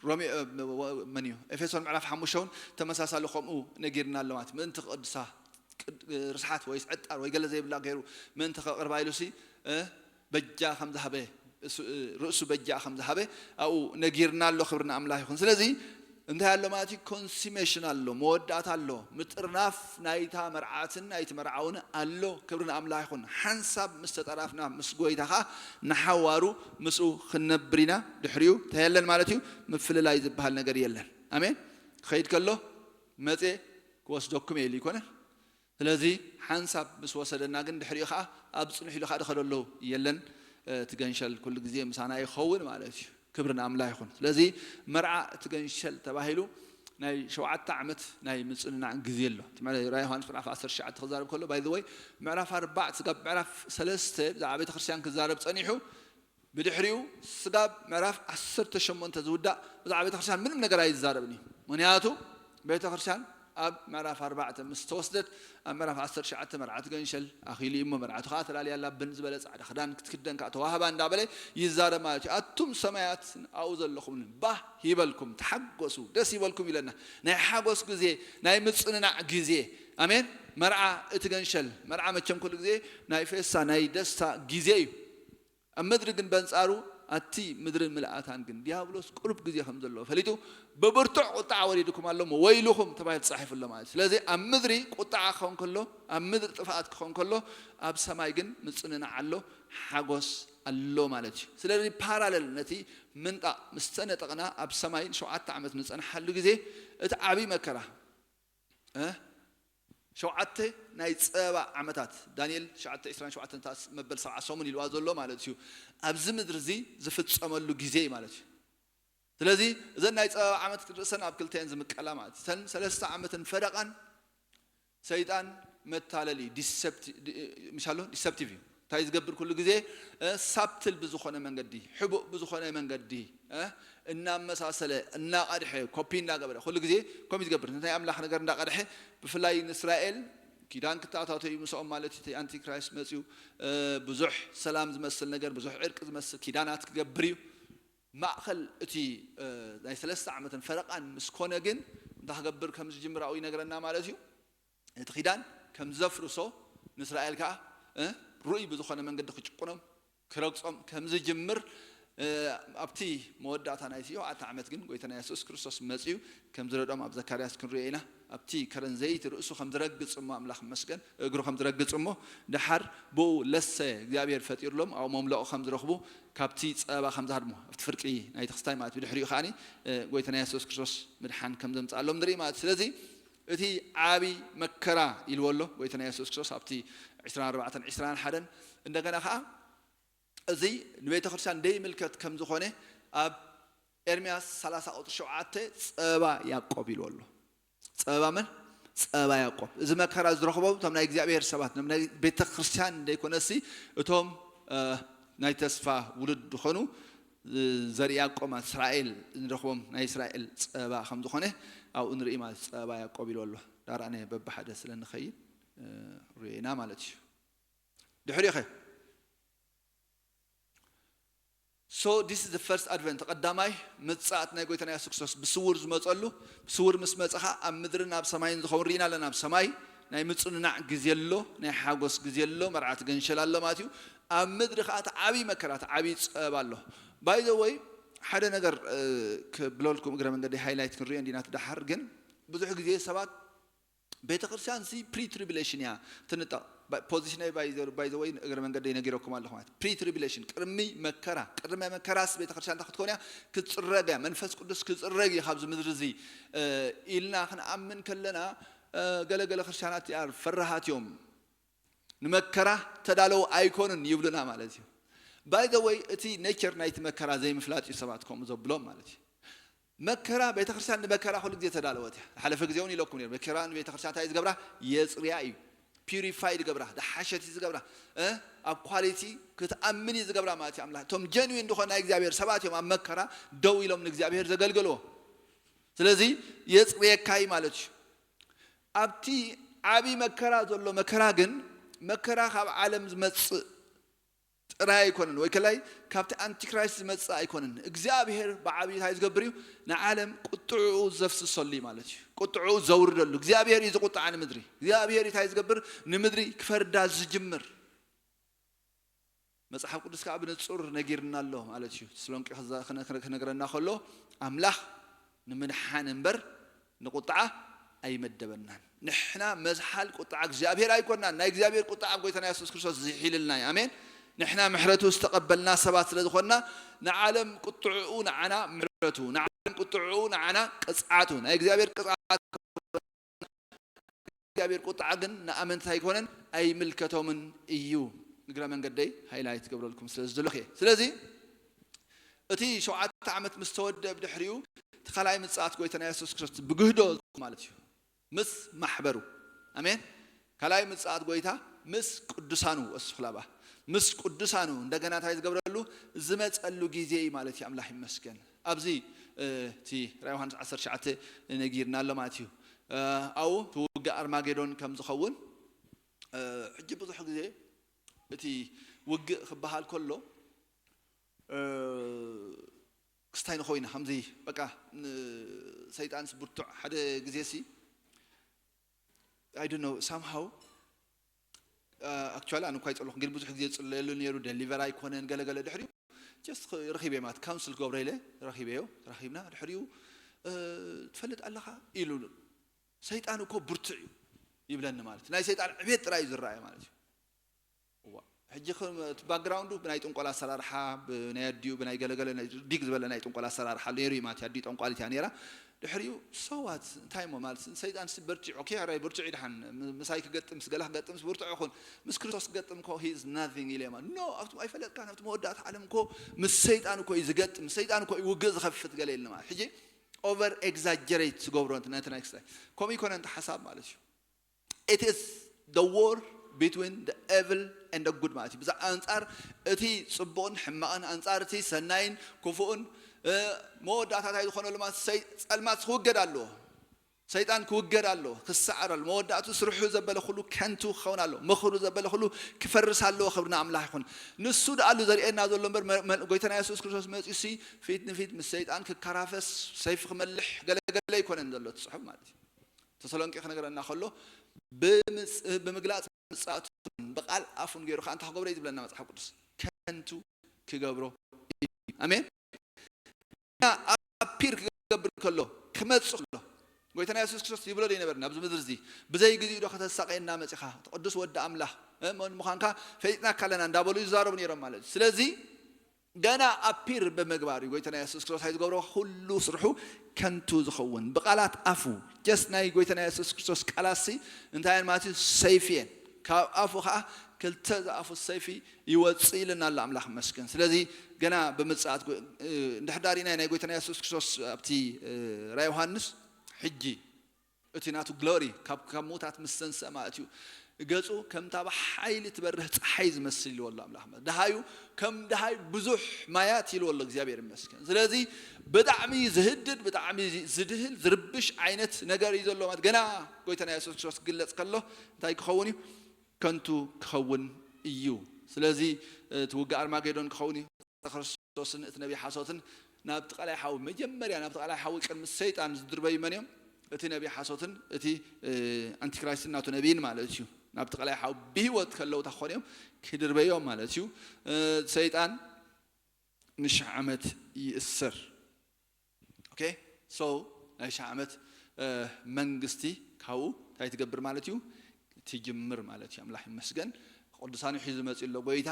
ሮሜ መን እዩ ኤፌሶን ምዕራፍ ሓሙሽተ እውን ተመሳሳሊ ከምኡ ነጊርና ኣሎ ማለት ምእንቲ ክቅድሳ ርስሓት ወይ ዕጣር ወይ ገለ ዘይብላ ገይሩ ምእንቲ ከቅርባ ኢሉ ሲ በጃ ከም ዝሃበ ርእሱ በጃ ከም ዝሃበ ኣብኡ ነጊርና ኣሎ። ክብሪ ንኣምላኽ ይኹን። ስለዚ እንታይ ኣሎ ማለት እዩ? ኮንሲሜሽን ኣሎ፣ መወዳእታ ኣሎ። ምጥርናፍ ናይታ መርዓትን ናይቲ መርዓውን ኣሎ። ክብሪ ንኣምላኽ ይኹን። ሓንሳብ ምስ ተጠራፍና ምስ ጎይታ ኸዓ ንሓዋሩ ምስኡ ክንነብር ኢና። ድሕሪኡ እንታይ የለን ማለት እዩ? ምፍልላይ ዝበሃል ነገር የለን። ኣሜን። ክኸይድ ከሎ መጼ ክወስደኩም እየ ኢሉ ይኮነን። ስለዚ ሓንሳብ ምስ ወሰደና ግን ድሕሪኡ ኸዓ ኣብ ጽንሕ ኢሉ ኸዓ ድኸደሉ የለን። እቲ ገንሸል ኩሉ ግዜ ምሳና ይኸውን ማለት እዩ። ክብሪ ንኣምላኽ ይኹን። ስለዚ መርዓ እቲ ገንሸል ተባሂሉ ናይ ሸውዓተ ዓመት ናይ ምጽንናዕ ግዜ ኣሎ። እቲ መ- ራእይ ዮሃንስ ምዕራፍ ዓሰርተ ትሽዓተ ክዛረብ ከሎ ባይ ዘ ወይ ምዕራፍ ኣርባዕተ ስጋብ ምዕራፍ ሰለስተ ብዛዕባ ቤተ ክርስቲያን ክዛረብ ጸኒሑ ብድሕሪኡ ስጋብ ምዕራፍ ዓሰርተ ሸሞንተ ዝውዳእ ብዛዕባ ቤተ ክርስቲያን ምንም ነገር ኣይዛረብን እዩ። ምክንያቱ ቤተ ክርስቲያን ኣብ ምዕራፍ ኣርባዕተ ምስ ተወስደት ኣብ ምዕራፍ ዓሰርተ ትሽዓተ መርዓ ትገንሸል ኣኺሉ እዩ እሞ መርዓቱ ከዓ ተላልያ ኣላ ብን ዝበለ ጻዕዳ ክዳን ክትክደን ከዓ ተዋህባ እንዳበለ ይዛረብ ማለት እዩ። ኣቱም ሰማያት ኣብኡ ዘለኹም ባህ ይበልኩም፣ ተሓጎሱ፣ ደስ ይበልኩም ኢለና። ናይ ሓጎስ ግዜ፣ ናይ ምጽንናዕ ግዜ። ኣሜን። መርዓ እቲ ገንሸል መርዓ መቸም ኩሉ ግዜ ናይ ፌሳ ናይ ደስታ ግዜ እዩ። ኣብ ምድሪ ግን በንጻሩ ኣቲ ምድርን ምልኣታን ግን ዲያብሎስ ቁሩብ ግዜ ከም ዘለዎ ፈሊጡ ብብርቱዕ ቁጣዕ ወሪድኩም ኣሎ እሞ ወይልኹም ተባሂሉ ተጻሒፉ ኣሎ ማለት እዩ። ስለዚ ኣብ ምድሪ ቁጣዕ ክኸውን ከሎ ኣብ ምድሪ ጥፍኣት ክኸውን ከሎ ኣብ ሰማይ ግን ምጽንናዕ ኣሎ፣ ሓጎስ ኣሎ ማለት እዩ። ስለዚ ፓራለል ነቲ ምንጣቕ ምስ ተነጠቕና ኣብ ሰማይ ንሸውዓተ ዓመት ንጸንሓሉ ግዜ እቲ ዓብዪ መከራ እ? ሸውዓተ ናይ ጸበባ ዓመታት ዳንኤል ትሽዓተ ዕስራን ሸውዓተን መበል ሰብዓ ሰሙን ኢልዋ ዘሎ ማለት እዩ። ኣብዚ ምድሪ እዚ ዝፍጸመሉ ግዜ ማለት እዩ። ስለዚ እዘን ናይ ጸበባ ዓመት ርእሰን ኣብ ክልተ እየን ዝምቀላ ማለት እዩ። እተን ሰለስተ ዓመትን ፈረቓን ሰይጣን መታለሊ ዲሰፕቲ- ዲ- ምሻሎ ዲሰፕቲቭ እዩ። እንታይ ዝገብር ኩሉ ግዜ እ፣ ሳብትል ብዝኾነ መንገዲ፣ ሕቡእ ብዝኾነ መንገዲ እ፣ እናመሳሰለ እናቐድሐ ኮፒ እናገበረ ኩሉ ግዜ ኮሚ ዝገብር ናይ ኣምላኽ ነገር እንዳቐድሐ፣ ብፍላይ ንእስራኤል ኪዳን ክተኣታቶ እዩ ምስኦም ማለት እቲ ኣንቲክራይስት መፅዩ እ፣ ብዙሕ ሰላም ዝመስል ነገር ብዙሕ ዕርቂ ዝመስል ኪዳናት ክገብር እዩ። ማእኸል እቲ እ፣ ናይ ሰለስተ ዓመትን ፈረቓን ምስ ኮነ ግን እንታይ ክገብር ከም ዝጅምር ኣብኡ ይነግረና ማለት እዩ። እቲ ኪዳን ከም ዘፍርሶ ንእስራኤል ከዓ እ፣ ርኡይ ብዝኾነ መንገዲ ክጭቁኖም ክረግጾም ከም ዝጅምር እ፣ ኣብቲ መወዳእታ ናይቲ ሸውዓተ ዓመት ግን ጎይታና የሱስ ክርስቶስ መፅዩ ከም ዝረድኦም ኣብ ዘካርያስ ክንሪኦ ኢና። ኣብቲ ከረን ዘይቲ ርእሱ ከም ዝረግጽ እሞ ኣምላኽ መስገን እግሩ ከም ዝረግጽ እሞ ድሓር ብኡ ለሰ እግዚኣብሔር ፈጢሩሎም ኣብኡ መምለቑ ከም ዝረኽቡ ካብቲ ጸበባ ከም ዝሃድሙ ኣብቲ ፍርቂ ናይቲ ክስታይ ማለት ብድሕሪኡ ከዓኒ እ፣ ጎይታና የሱስ ክርስቶስ ምድሓን ከም ዘምጽኣሎም ንርኢ ማለት እዩ። ስለዚ እቲ ዓቢ መከራ ኢልዎ ኣሎ ጎይታና የሱስ ክርስቶስ ኣብቲ ዕስራን ኣርባዕተን ዕስራን ሓደን። እንደገና ከዓ እዚ ንቤተ ክርስቲያን ደይምልከት ከም ዝኾነ ኣብ ኤርምያስ ሰላሳ ቁፅሪ ሸውዓተ ጸበባ ያዕቆብ ኢልዎ ኣሎ። ጸበባ መን? ጸበባ ያዕቆብ። እዚ መከራ ዝረኽቦም እቶም ናይ እግዚኣብሔር ሰባት፣ እቶም ናይ ቤተ ክርስቲያን ዘይኮነሲ እቶም እ፣ ናይ ተስፋ ውሉድ ዝኾኑ እ፣ ዘርኢ ያዕቆብ ማለት እስራኤል ንረኽቦም ናይ እስራኤል ጸበባ ከም ዝኾነ ኣብኡ ንርኢ ማለት ጸበባ ያዕቆብ ኢልዎ ኣሎ። ዳርኣነ በብሓደ ስለ ንኸይድ እ፣ ርኢና ማለት እዩ። ድሕሪኡ ኸ So this is the first advent፣ ቀዳማይ ምጽኣት ናይ ጎይታና የሱስ ክርስቶስ ብስውር ዝመጸሉ። ብስውር ምስ መጸኻ ኣብ ምድርን ኣብ ሰማይን ዝኸውን ርኢና ኣለና። ኣብ ሰማይ ናይ ምጽንናዕ ግዜ ኣሎ፣ ናይ ሓጎስ ግዜ ኣሎ፣ መርዓት ገንሸል ኣሎ ማለት እዩ። ኣብ ምድሪ ከዓ እቲ ዓብዪ መከራ እቲ ዓብዪ ጸበባ ኣሎ። By the way ሓደ ነገር እ፣ ክብለልኩም እግረ መንገዲ ሃይላይት ክንሪኦ እንዲና ትደሓር ግን ብዙሕ ግዜ ሰባት ቤተ ክርስቲያን ሲ ፕሪ ትሪቢሌሽን እያ ትንጠቕ። ፖዚሽን ባይ ዘ ወይ እግረ መንገደይ ነጊረኩም ኣለኹ ማለት ፕሪ ትሪቢሌሽን ቅድሚ መከራ ቅድሚ መከራስ ቤተ ክርስቲያን እንታይ ክትኮን እያ ክትፅረግ እያ መንፈስ ቅዱስ ክፅረግ እዩ ካብዚ ምድሪ እዚ እ፣ ኢልና ክንኣምን ከለና እ፣ ገለገለ ክርስቲያናት እያ ፈራሃት እዮም ንመከራ ተዳለዉ ኣይኮኑን ይብሉና ማለት እዩ። ባይ ዘ ወይ እቲ ኔቸር ናይቲ መከራ ዘይምፍላጥ እዩ ሰባት ከምኡ ዘብሎም ማለት እዩ። መከራ ቤተክርስትያን ንመከራ ኩሉ ግዜ ተዳለወት እያ። ዝሓለፈ ግዜ እውን ኢለኩም ነይሩ መከራ ንቤተክርስትያን እንታይ እዩ ዝገብራ? የፅርያ እዩ። ፒሪፋይ ዝገብራ ዝሓሸት እዩ ዝገብራ እ ኣብ ኳሊቲ ክትኣምን እዩ ዝገብራ ማለት እዩ ኣምላኽ። እቶም ጀንዊን ዝኾነ ናይ እግዚኣብሔር ሰባት እዮም ኣብ መከራ ደው ኢሎም ንእግዚኣብሔር ዘገልገልዎ። ስለዚ የፅርየካ እዩ ማለት እዩ። ኣብቲ ዓብዪ መከራ ዘሎ መከራ ግን መከራ ካብ ዓለም ዝመፅእ ጥራይ ኣይኮነን ወይ ከላይ ካብቲ ኣንቲክራይስት ዝመፅእ ኣይኮነን እግዚኣብሔር ብዓብዪ እንታይ ዝገብር እዩ ንዓለም ቁጥዕኡ ዘፍስሰሉ እዩ ማለት እዩ ቁጥዕኡ ዘውርደሉ እግዚኣብሔር እዩ ዝቁጣዓ ንምድሪ እግዚኣብሔር እንታይ ዝገብር ንምድሪ ክፈርዳ ዝጅምር መፅሓፍ ቅዱስ ከዓ ብንፁር ነጊርና ኣሎ ማለት እዩ ተስሎንቄ ክነግረና ከሎ ኣምላኽ ንምድሓን እምበር ንቁጥዓ ኣይመደበናን። ንሕና መዝሓል ቁጥዓ እግዚኣብሔር ኣይኮናን። ናይ እግዚኣብሔር ቁጥዓ ኣብ ጎይታና የሱስ ክርስቶስ ዝሒልልና እዩ። ኣሜን። ንሕና ምሕረቱ ዝተቐበልና ሰባት ስለ ዝኾንና ንዓለም ቁጥዕኡ ንዓና ምሕረቱ፣ ንዓለም ቁጥዕኡ ንዓና ቅጽዓቱ። ናይ እግዚኣብሔር ቅጽዓት እግዚኣብሔር ቁጥዓ ግን ንኣመንቲ ኣይኮነን ኣይምልከቶምን እዩ። እግረ መንገደይ ሃይላይት ገብረልኩም ስለ ዝደለኹ እየ። ስለዚ እቲ ሸውዓተ ዓመት ምስ ተወደ ብድሕሪኡ እቲ ካልኣይ ምጽኣት ጎይታና የሱስ ክርስቶስ ብግህዶ ማለት እዩ ምስ ማሕበሩ ኣሜን ካልኣይ ምጽኣት ጎይታ ምስ ቅዱሳኑ ወስኹላባ ምስ ቅዱሳኑ እንደገና እንታይ ዝገብረሉ ዝመፀሉ ግዜ እዩ ማለት እዩ ኣምላኽ ይመስገን ኣብዚ እቲ ራ ዮሃንስ ዓሰርተ ትሽዓተ ነጊርና ኣሎ ማለት እዩ ኣብኡ እቲ ውግእ ኣርማጌዶን ከም ዝኸውን ሕጂ ብዙሕ ግዜ እቲ ውግእ ክበሃል ከሎ ክስታይ ንኸው ኢና ከምዚ በቃ ሰይጣንስ ብርቱዕ ሓደ ግዜ ሲ I don't know somehow actually ኣነ እኳ ይፀለኹ ግን ብዙሕ ግዜ ዝፅለየሉ ነይሩ ደሊቨር ኣይኮነን ገለገለ ድሕሪኡ just ረኺበ ማለት ካውንስል ክገብሮ ኢለ ረኺበዮ ረኺብና ድሕሪኡ ትፈልጥ ኣለኻ ኢሉ ሰይጣን እኮ ብርቱዕ እዩ ይብለኒ ማለት ናይ ሰይጣን ዕቤት ጥራይ እዩ ዝረኣየ ማለት እዩ እዋ ሕጂ እቲ ባክግራውንዱ ብናይ ጥንቆላ ኣሰራርሓ፣ ብናይ ኣዲኡ ብናይ ገለገለ ዲግ ዝበለ ናይ ጥንቆላ ኣሰራርሓ ነይሩ እዩ ማለት ኣዲኡ ጠንቋሊት እያ ነይራ። ድሕሪኡ ሰዋት እንታይ ሞ ማለት ሰይጣን ሲ በርቲዑ ኦኬ ሕራይ በርቲዑ ይድሓን ምሳይ ክገጥም ስገላ ክገጥም ብርቱዕ ይኹን ምስ ክርስቶስ ክገጥም ኮ ሂዝ ናቲንግ ኢለ ማለት ኖ ኣብቲ ኣይፈለጥካ ናብቲ መወዳእታ ዓለም ኮ ምስ ሰይጣን እኮ እዩ ዝገጥም ሰይጣን እኮ እዩ ውግእ ዝኸፍት ገለ ኢልና ማለት ሕጂ ኦቨር ኤግዛጀሬት ዝገብሮ ነቲ ናይ ክስታይ ከምኡ ይኮነ እንተ ሓሳብ ማለት እዩ it is the war between the evil and the good ማለት እዩ ብዛ ኣንጻር እቲ ጽቡቕን ሕማቕን ኣንጻር እቲ ሰናይን ክፉእን መወዳእታ እንታይ ዝኾነሉ ማለት ጸልማት ክውገድ ኣለዎ ሰይጣን ክውገድ ኣለዎ ክሰዓር ኣለዎ መወዳእቱ ስርሑ ዘበለ ኩሉ ከንቱ ክኸውን ኣለዎ ምኽሩ ዘበለ ኩሉ ክፈርስ ኣለዎ ክብርና ኣምላኽ ይኹን ንሱ ደኣሉ ዘርእየና ዘሎ እምበር ጎይታና የሱስ ክርስቶስ መፂኡ ሲ ፊት ንፊት ምስ ሰይጣን ክከራፈስ ሰይፍ ክመልሕ ገለገለ ኣይኮነን ዘሎ እቲ ፅሑፍ ማለት እዩ ተሰሎንቄ ክነገረና ከሎ ብምግላፅ ምፃእቱን ብቃል ኣፉን ገይሩ ከዓ እንታይ ክገብሮ እዩ ዝብለና መፅሓፍ ቅዱስ ከንቱ ክገብሮ እዩ ኣሜን ኣፒር ክገብር ከሎ ክመፅእ ከሎ ጎይታና የሱስ ክርስቶስ ይብሎ ዘይነበርና ኣብዚ ምድሪ እዚ ብዘይ ግዜኡ ዶ ከተሳቀየና መፂኻ ቅዱስ ወዲ ኣምላኽ መን ምዃንካ ፈሊጥናካ ኣለና እንዳበሉ ይዛረቡ ነይሮም ማለት እዩ ስለዚ ገና ኣፒር ብምግባር እዩ ጎይታና የሱስ ክርስቶስ እንታይ ዝገብሮ ኩሉ ስርሑ ከንቱ ዝኸውን ብቃላት ኣፉ ጀስት ናይ ጎይታና የሱስ ክርስቶስ ቃላሲ እንታይ ማለት እዩ ሰይፍ እየን ካብ ኣፉ ከዓ ክልተ ዝኣፉ ሰይፊ ይወፅእ ኢልና ኣሎ ኣምላኽ መስገን ስለዚ ገና ብምፅኣት እንድሕዳር ኢና ናይ ጎይታና የሱስ ክርስቶስ ኣብቲ ራ ዮሃንስ ሕጂ እቲ ናቱ ግሎሪ ካብ ካብ ምውታት ምስ ተንስአ ማለት እዩ ገጹ ከምታ ብሓይሊ ትበርህ ፀሓይ ዝመስል ኢልዎ ኣሎ ኣምላኽ ማለት ደሃዩ ከም ደሃይ ብዙሕ ማያት ኢልዎ ኣሎ እግዚኣብሔር ይመስገን ስለዚ ብጣዕሚ ዝህድድ ብጣዕሚ ዝድህል ዝርብሽ ዓይነት ነገር እዩ ዘሎ ማለት ገና ጎይታና የሱስ ክርስቶስ ክግለፅ ከሎ እንታይ ክኸውን እዩ ከንቱ ክኸውን እዩ ስለዚ እቲ ውግእ ኣርማጌዶን ክኸውን እዩ ክርስቶስን እቲ ነቢ ሓሶትን ናብቲ ቃላይ ሓዊ መጀመርያ ናብቲ ቃላይ ሓዊ ቅድሚ ሰይጣን ዝድርበዩ መን እዮም እቲ ነቢ ሓሶትን እቲ ኣንቲክራይስትን ናቱ ነቢይን ማለት እዩ ናብቲ ቃላይ ሓዊ ብህይወት ከለውታ ክኾኑ እዮም ክድርበዮም ማለት እዩ ሰይጣን ንሽሕ ዓመት ይእሰር ኦኬ ሶ ናይ ሽሕ ዓመት መንግስቲ ካብኡ እንታይ ትገብር ማለት እዩ ትጅምር ማለት እዩ ኣምላኽ ይመስገን ቅዱሳኑ ሒዙ መፂኡ ኣሎ ጎይታ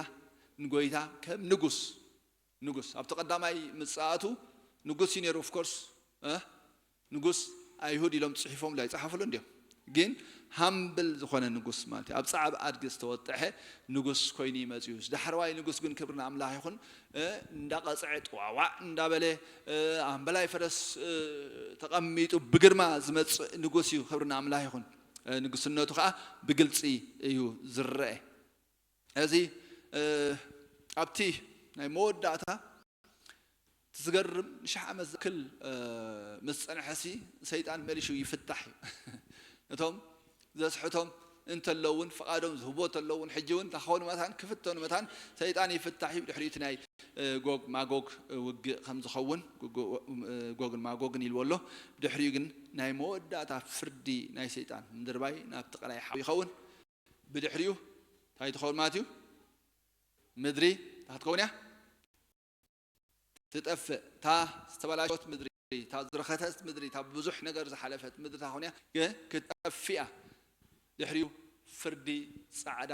ንጎይታ ከም ንጉስ ንጉስ ኣብቲ ቀዳማይ ምፅኣቱ ንጉስ እዩ ነይሩ ኦፍኮርስ ንጉስ ኣይሁድ ኢሎም ፅሒፎም ኣይፀሓፍሉ እንዲዮም ግን ሃምብል ዝኾነ ንጉስ ማለት እዩ ኣብ ፃዕብ ኣድጊ ዝተወጠሐ ንጉስ ኮይኑ ይመፅዩ ዳሕረዋይ ንጉስ ግን ክብሪ ንኣምላኽ ይኹን እንዳቐፅዐ ጥዋዋዕ እንዳበለ ኣምበላይ ፈረስ ተቐሚጡ ብግርማ ዝመፅእ ንጉስ እዩ ክብሪ ንኣምላኽ ይኹን ንጉስነቱ ከዓ ብግልፂ እዩ ዝረአ እዚ ኣብቲ ናይ መወዳእታ እቲ ዝገርም ንሽሕ ዓመት ዝክል ምስ ፀንሐሲ ሰይጣን መሊሹ ይፍታሕ እዩ እቶም ዘስሕቶም እንተለውን ፍቓዶም ዝህቦ እንተለውን ሕጂ እውን ታኾኑ መታን ክፍተኑ መታን ሰይጣን ይፍታሕ እዩ ድሕሪኡ እቲ ናይ ጎግ ማጎግ ውግእ ከም ዝኸውን ጎግን ማጎግን ኢልዎ ኣሎ ድሕሪኡ ግን ናይ መወዳእታ ፍርዲ ናይ ሰይጣን ምድርባይ ናብቲ ቀላይ ሓው ይኸውን ብድሕሪኡ እንታይ ትኸውን ማለት እዩ ምድሪ እንታይ ትኸውን እያ ትጠፍእ እታ ዝተበላሸወት ምድሪ እታ ዝረኸተት ምድሪ እታ ብዙሕ ነገር ዝሓለፈት ምድሪ እታ ኾንያ ግን ክትጠፍእ እያ ድሕሪኡ ፍርዲ ፃዕዳ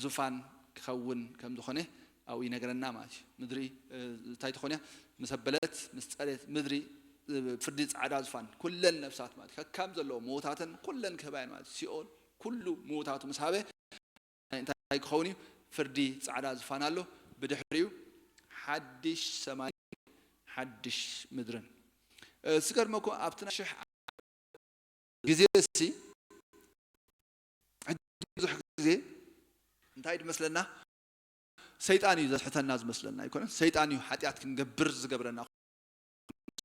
ዙፋን ክኸውን ከም ዝኾነ ኣብኡ ይነግረና ማለት እዩ ምድሪ እንታይ ትኾንያ ምስ ኣበለት ምስ ፀሬት ምድሪ ፍርዲ ፃዕዳ ዙፋን ኩለን ነፍሳት ማለት ከካም ዘለዎ ሞታተን ኩለን ክህባየን ማለት ሲኦል ኩሉ ምውታቱ ምስ ሃበ እንታይ ክኸውን እዩ ፍርዲ ፃዕዳ ዝፋን ኣሎ ብድሕሪኡ ሓድሽ ሰማይ ሓድሽ ምድርን ዝገርመኩ ኣብቲ ናይ ሽሕ ግዜ ሲ ብዙሕ ግዜ እንታይ ዝመስለና ሰይጣን እዩ ዘስሕተና ዝመስለና ኣይኮነን ሰይጣን እዩ ሓጢኣት ክንገብር ዝገብረና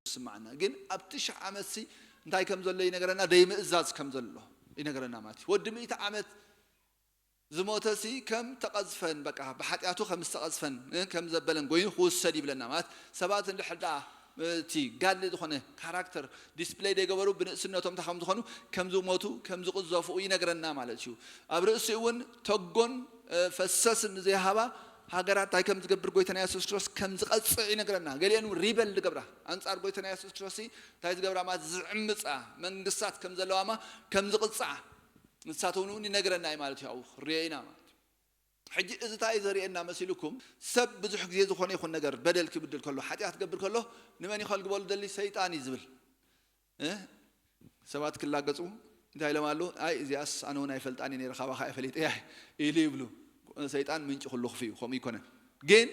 ዝስማዓና ግን ኣብቲ ሽሕ ዓመት ሲ እንታይ ከም ዘሎ ይነገረና ደይምእዛዝ ከም ዘሎ ይነገረና ማለት እዩ ወዲ ሚእቲ ዓመት ዝሞተ ሲ ከም ተቐዝፈን በቃ ብሓጢኣቱ ከም ዝተቐዝፈን ከም ዘበለን ኮይኑ ክውሰድ ይብለና ማለት ሰባት እንድሕር ደኣ እቲ ጋድሊ ዝኾነ ካራክተር ዲስፕሌይ ደይገበሩ ብንእስነቶም እንታይ ከም ዝኾኑ ከም ዝሞቱ ከም ዝቕዘፉ ይነግረና ማለት እዩ ኣብ ርእሲኡ እውን ተጎን ፈሰስን ዘይሃባ ሃገራት እንታይ ከም ዝገብር ጎይታና የሱስ ክርስቶስ ከም ዝቐፅዕ ይነግረና ገሊአን እውን ሪበል ዝገብራ ኣንፃር ጎይታና የሱስ ክርስቶስ እንታይ ዝገብራ ማለት ዝዕምፃ መንግስታት ከም ዘለዋማ ከም ዝቕፅዓ ንሳተውን እውን ይነግረና እዩ ማለት እዩ ኣብኡ ክርዮ ኢና ማለት እዩ ሕጂ እዚ እንታይ እዩ ዘርእየና መሲልኩም? ሰብ ብዙሕ ግዜ ዝኾነ ይኹን ነገር በደል ክብድል ከሎ፣ ሓጢኣት ክገብር ከሎ፣ ንመን እዩ ከልግበሉ ደሊ? ሰይጣን እዩ ዝብል። እ? ሰባት ክላገጹ እንታይ ኢሎም ኣለዉ? "ኣይ፣ እዚኣስ ኣነ እውን ኣይፈልጣን እየ ነይረ፣ ካባኻ እየ ፈሊጠያ" ኢሉ ይብሉ። ሰይጣን ምንጪ ኩሉ ክፉእ እዩ፣ ከምኡ ይኮነን። ግን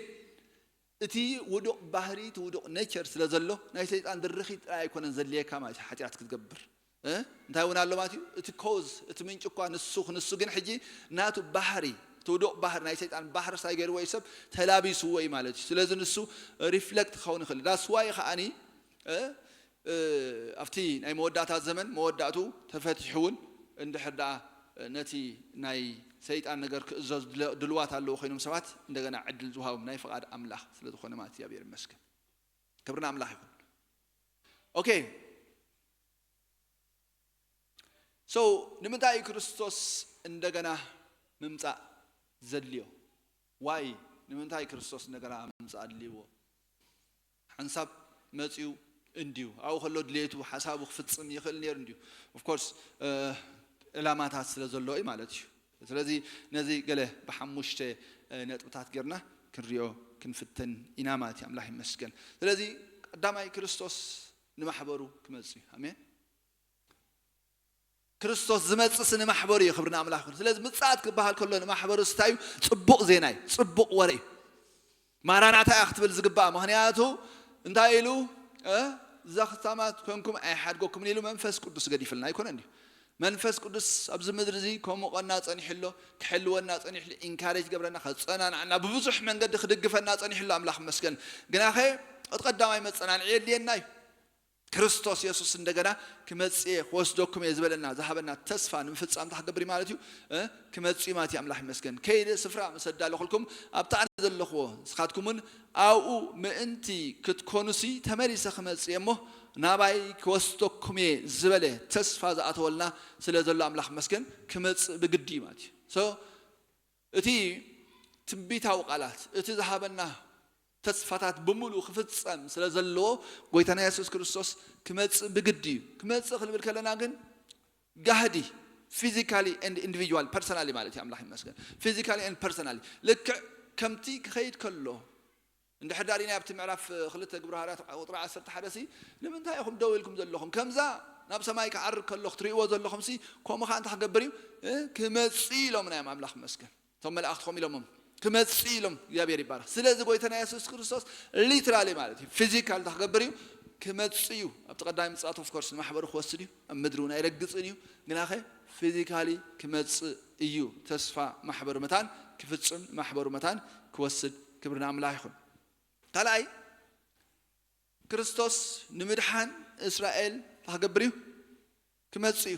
እቲ ውዱቕ ባህሪ፣ እቲ ውዱቕ ኔቸር ስለ ዘሎ፣ ናይ ሰይጣን ድርኺት ጥራይ ኣይኮነን ዘድልየካ ማለት እዩ፣ ሓጢኣት ክትገብር። እ? እንታይ እውን ኣሎ ማለት እዩ? እቲ ኮዝ፣ እቲ ምንጪ እኳ ንሱ፣ ንሱ ግን ሕጂ ናቱ ባህሪ፣ እቲ ውዱቕ ባህሪ፣ ናይ ሰይጣን ባህሪ ሳይ ገይርዎ እዩ ሰብ ተላቢስዎ እዩ ማለት እዩ። ስለዚ ንሱ ሪፍሌክት ክኸውን ይኽእል። ዳስ ዋይ ከኣኒ፣ እ? እ፣ ኣብቲ ናይ መወዳእታ ዘመን መወዳእቱ ተፈቲሑ እውን እንድሕር ደኣ ነቲ ናይ ሰይጣን ነገር ክእዘዝ ድለ-፣ ድልዋት ኣለዎ ኮይኖም ሰባት እንደገና ዕድል ዝውሃቦም ናይ ፍቓድ ኣምላኽ ስለ ዝኾነ ማለት እግዚኣብሔር ይመስገን። ክብሪ ንኣምላኽ ይኹን። ኦኬ። So፣ ንምንታይ እዩ ክርስቶስ እንደገና ምምጻእ ዘድልዮ? ዋይ፣ ንምንታይ ክርስቶስ እንደገና ምምጻእ ኣድልይዎ? ሓንሳብ መጺኡ እንድዩ። ኣብኡ ከሎ ድሌቱ፣ ሓሳቡ ክፍጽም ይኽእል ነይሩ እንድዩ። ኦፍ ኮርስ፣ እ፣ ዕላማታት ስለ ዘሎ እዩ ማለት እዩ። ስለዚ ነዚ ገለ ብሓሙሽተ፣ እ፣ ነጥብታት ጌርና ክንሪኦ ክንፍትን ኢና ማለት እዩ። ኣምላኽ ይመስገን። ስለዚ ቀዳማይ ክርስቶስ ንማሕበሩ ክመጽእ እዩ። ኣሜን። ክርስቶስ ዝመጽእ ንማሕበሩ እዩ። ክብሪ ንኣምላኽ ይኹን። ስለዚ ምጽኣት ክበሃል ከሎ ንማሕበሩ እንታይ እዩ? ጽቡቕ ዜና እዩ። ጽቡቕ ወረ እዩ። ማራናታ እያ ክትብል ዝግባእ። ምኽንያቱ እንታይ ኢሉ? እ? ዘኽታማት ኮንኩም ኣይሓድገኩምን ኢሉ መንፈስ ቅዱስ ገዲፍልና ኣይኮነን ድዩ? መንፈስ ቅዱስ ኣብዚ ምድሪ እዚ ከምኡ ቀና ጸኒሑ ኣሎ፣ ክሕልወና ጸኒሑ ኣሎ፣ ኢንካሬጅ ገብረና፣ ከጸናንዓና፣ ብብዙሕ መንገዲ ክድግፈና ጸኒሑ ኣሎ። ኣምላኽ ይመስገን። ግናኸ እቲ ቀዳማይ መጸናንዒ የድልየና እዩ። ክርስቶስ የሱስ እንደገና ክመጽእ እየ፣ ክወስደኩም እየ ዝበለና፣ ዝሃበና ተስፋ ንምፍጻም እንታይ ክገብር እዩ ማለት እዩ? እ? ክመጽእ እዩ ማለት እዩ። ኣምላኽ ይመስገን። ከይደ ስፍራ ምስ ኣዳለኹልኩም ኣብቲ ኣነ ዘለኽዎ ንስኻትኩም እውን ኣብኡ ምእንቲ ክትኮኑሲ ተመሊሰ ክመጽእ እየ እሞ ናባይ ክወስደኩም እየ ዝበለ ተስፋ ዝኣተወልና ስለ ዘሎ ኣምላኽ ይመስገን ክመጽእ ብግዲ እዩ ማለት እዩ። So፣ እቲ ትንቢታዊ ቃላት፣ እቲ ዝሃበና ተስፋታት ብምሉእ ክፍጸም ስለ ዘለዎ ጎይታና የሱስ ክርስቶስ ክመጽእ ብግዲ እዩ። ክመጽእ ክንብል ከለና ግን ጋህዲ፣ ፊዚካሊ ኤንድ ኢንዲቪጁዋል፣ ፐርሰናሊ ማለት እዩ። ኣምላኽ ይመስገን። ፊዚካሊ ኤንድ ፐርሰናሊ። ልክዕ ከምቲ ክኸይድ ከሎ፣ እንድሕር ዳሪና ኣብቲ ምዕራፍ ክልተ ግብረ ሃዋርያት ቁጥሪ ዓሰርተ ሓደ ሲ፣ ንምንታይ ኢኹም ደው ኢልኩም ዘለኹም? ከምዛ ናብ ሰማይ ክዓርግ ከሎ ክትርእይዎ ዘለኹም ሲ፣ ከምኡ ኸዓ እንታይ ክገብር እዩ? እ፣ ክመጽእ ኢሎም ናይ ኣምላኽ ይመስገን። እቶም መላእኽቲ ከምኡ ኢሎሞም፣ ክመጽእ ኢሎም እግዚኣብሔር ይባረኽ። ስለዚ ጎይታና የሱስ ክርስቶስ ሊትራሊ ማለት እዩ፣ ፊዚካል እንታይ ክገብር እዩ? ክመጽእ እዩ። ኣብቲ ቀዳማይ ምጽኣት ኦፍ ኮርስ ንማሕበሩ ክወስድ እዩ፣ ኣብ ምድሪ እውን ኣይረግጽን እዩ። ግናኸ ፊዚካሊ ክመጽእ እዩ። ተስፋ ማሕበሩ መታን ክፍጽም፣ ማሕበሩ መታን ክወስድ፣ ክብሪ ንኣምላኽ ይኹን። ካልኣይ፣ ክርስቶስ ንምድሓን እስራኤል እንታይ ክገብር እዩ? ክመጽእ እዩ።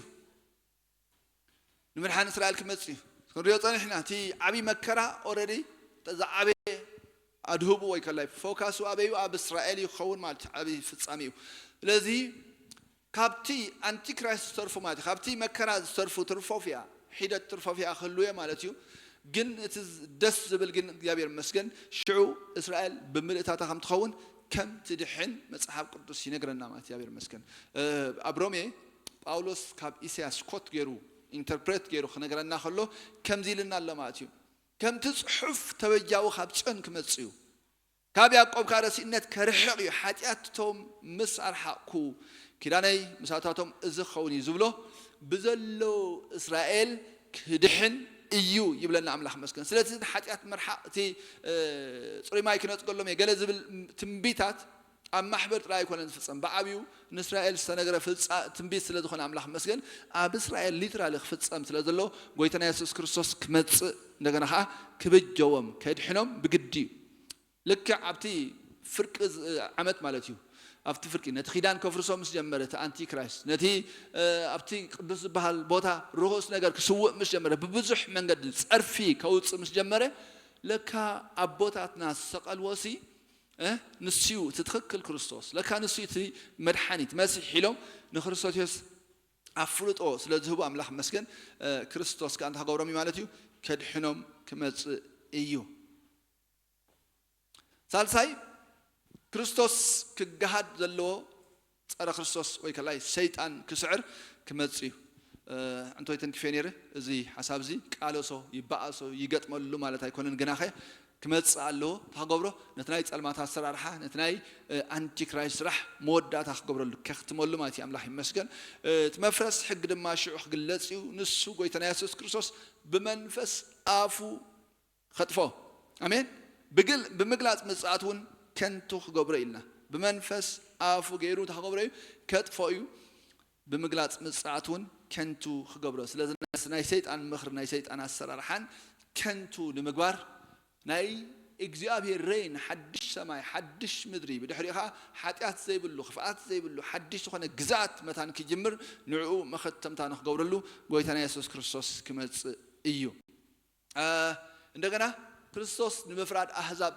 ንምድሓን እስራኤል ክመጽእ እዩ። ክንሪኦ ጸኒሕና፣ እቲ ዓብዪ መከራ ኦልሬዲ ዝዓበየ ኣድህቡ ወይ ከላይ ፎካሱ ኣበዩ ኣብ እስራኤል እዩ ክኸውን ማለት እዩ። ዓብዪ ፍጻሜ እዩ። ስለዚ ካብቲ ኣንቲክራይስት ዝተርፉ ማለት እዩ፣ ካብቲ መከራ ዝተርፉ ትርፎፊያ፣ ሒደት ትርፎፊያ ክህልው እየ ማለት እዩ። ግን እቲ ደስ ዝብል ግን እግዚኣብሔር ይመስገን ሽዑ እስራኤል ብምልእታታ ከም ትኸውን ከም ትድሕን መጽሓፍ ቅዱስ ይነግረና ማለት እዩ። እግዚኣብሔር ይመስገን። እ፣ ኣብ ሮሜ ጳውሎስ ካብ ኢሳያስ ኮት ገይሩ ኢንተርፕሬት ገይሩ ክነግረና ከሎ ከምዚ ኢልና ኣሎ ማለት እዩ። ከምቲ ጽሑፍ ተበጃዊ ካብ ጽዮን ክመጽእ እዩ። ካብ ያዕቆብ ከኣ ረሲእነት ከርሕቕ እዩ። ሓጢኣቶም ምስ ኣርሓቕኩ ኪዳነይ ምሳታቶም እዚ ክኸውን እዩ ዝብሎ ብዘሎ እስራኤል ክድሕን እዩ ይብለና ኣምላኽ መስገን። ስለዚ ሓጢኣት ምርሓቕ እቲ፣ እ፣ ጽሩይ ማይ ክነጽገሎም እየ ገለ ዝብል ትንቢታት ኣብ ማሕበር ጥራይ ኣይኮነን ዝፍጸም። ብዓብዩ ንእስራኤል ዝተነገረ ፍጻ-፣ ትንቢት ስለ ዝኾነ ኣምላኽ መስገን ኣብ እስራኤል ሊትራሊ ክፍጸም ስለ ዘሎ ጎይታና የሱስ ክርስቶስ ክመጽእ እንደገና ኸዓ ክብጀዎም ከድሕኖም ብግዲ እዩ። ልክዕ ኣብቲ ፍርቂ ዝ-፣ ዓመት ማለት እዩ። ኣብቲ ፍርቂ ነቲ ኪዳን ከፍርሶ ምስ ጀመረ እቲ ኣንቲክራይስት ነቲ፣ እ፣ ኣብቲ ቅዱስ ዝበሃል ቦታ ርኹስ ነገር ክስውእ ምስ ጀመረ ብብዙሕ መንገዲ ጸርፊ ከውጽእ ምስ ጀመረ ለካ ኣቦታትና ዝሰቐልዎ ሲ እ፣ ንሱ እዩ እቲ ትኽክል ክርስቶስ። ለካ ንሱ እዩ እቲ መድሓኒት መሲሕ ኢሎም ንክርስቶስ ኣፍልጦ ስለ ዝህቡ ኣምላኽ መስገን። እ፣ ክርስቶስ ከኣ እንታይ ክገብሮም እዩ ማለት እዩ? ከድሕኖም ክመጽእ እዩ። ሳልሳይ ክርስቶስ ክገሃድ ዘለዎ ጸረ ክርስቶስ ወይ ከላይ ሰይጣን ክስዕር ክመጽእ እዩ። እንቶይ ተንኪፈ ነይረ። እዚ ሓሳብ እዚ ቃለሶ ይበኣሶ ይገጥመሉ ማለት ኣይኮነን። ግናኸ ክመጽእ ኣለዎ። ታክገብሮ ነቲ ናይ ጸልማት ኣሰራርሓ፣ ነቲ ናይ ኣንቲክራይስት ስራሕ መወዳእታ ክገብረሉ፣ ከኽትመሉ ማለት እዩ። ኣምላኽ ይመስገን። እቲ መፍረስ ሕጊ ድማ ሽዑ ክግለጽ እዩ። ንሱ ጎይታና የሱስ ክርስቶስ ብመንፈስ ኣፉ ከጥፎ። ኣሜን። ብግል ብምግላጽ ምጽኣት እውን ከንቱ ክገብሮ ኢልና፣ ብመንፈስ ኣፉ ገይሩ እንታይ ክገብሮ እዩ? ከጥፎ እዩ። ብምግላጽ ምጽኣት እውን ከንቱ ክገብሮ። ስለዚ ናይ ሰይጣን ምኽሪ፣ ናይ ሰይጣን ኣሰራርሓን ከንቱ ንምግባር ናይ እግዚኣብሔር ሬን፣ ሓድሽ ሰማይ ሓድሽ ምድሪ፣ ብድሕሪኡ ኸዓ ሓጢኣት ዘይብሉ ክፍኣት ዘይብሉ ሓድሽ ዝኾነ ግዛት መታን ክጅምር ንዕኡ መኸተምታ ንክገብረሉ ጎይታና የሱስ ክርስቶስ ክመጽእ እዩ። እንደገና ክርስቶስ ንምፍራድ ኣህዛብ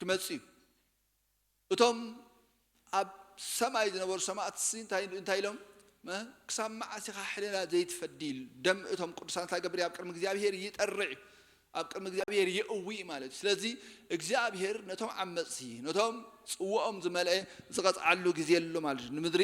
ክመጽእ እዩ። እቶም ኣብ ሰማይ ዝነበሩ ሰማእትሲ እንታይ ኢሎም? ክሳብ መዓስ ኢኻ ሕልና ዘይትፈዲ ኢሉ። ደም እቶም ቅዱሳን እንታይ ገብር? ኣብ ቅድሚ እግዚኣብሔር ይጠርዕ እዩ። ኣብ ቅድሚ እግዚኣብሔር የእዊ ማለት እዩ። ስለዚ እግዚኣብሔር ነቶም ዓመፅቲ፣ ነቶም ፅውኦም ዝመልአ ዝቐፅዓሉ ግዜ ኣሎ ማለት እዩ። ንምድሪ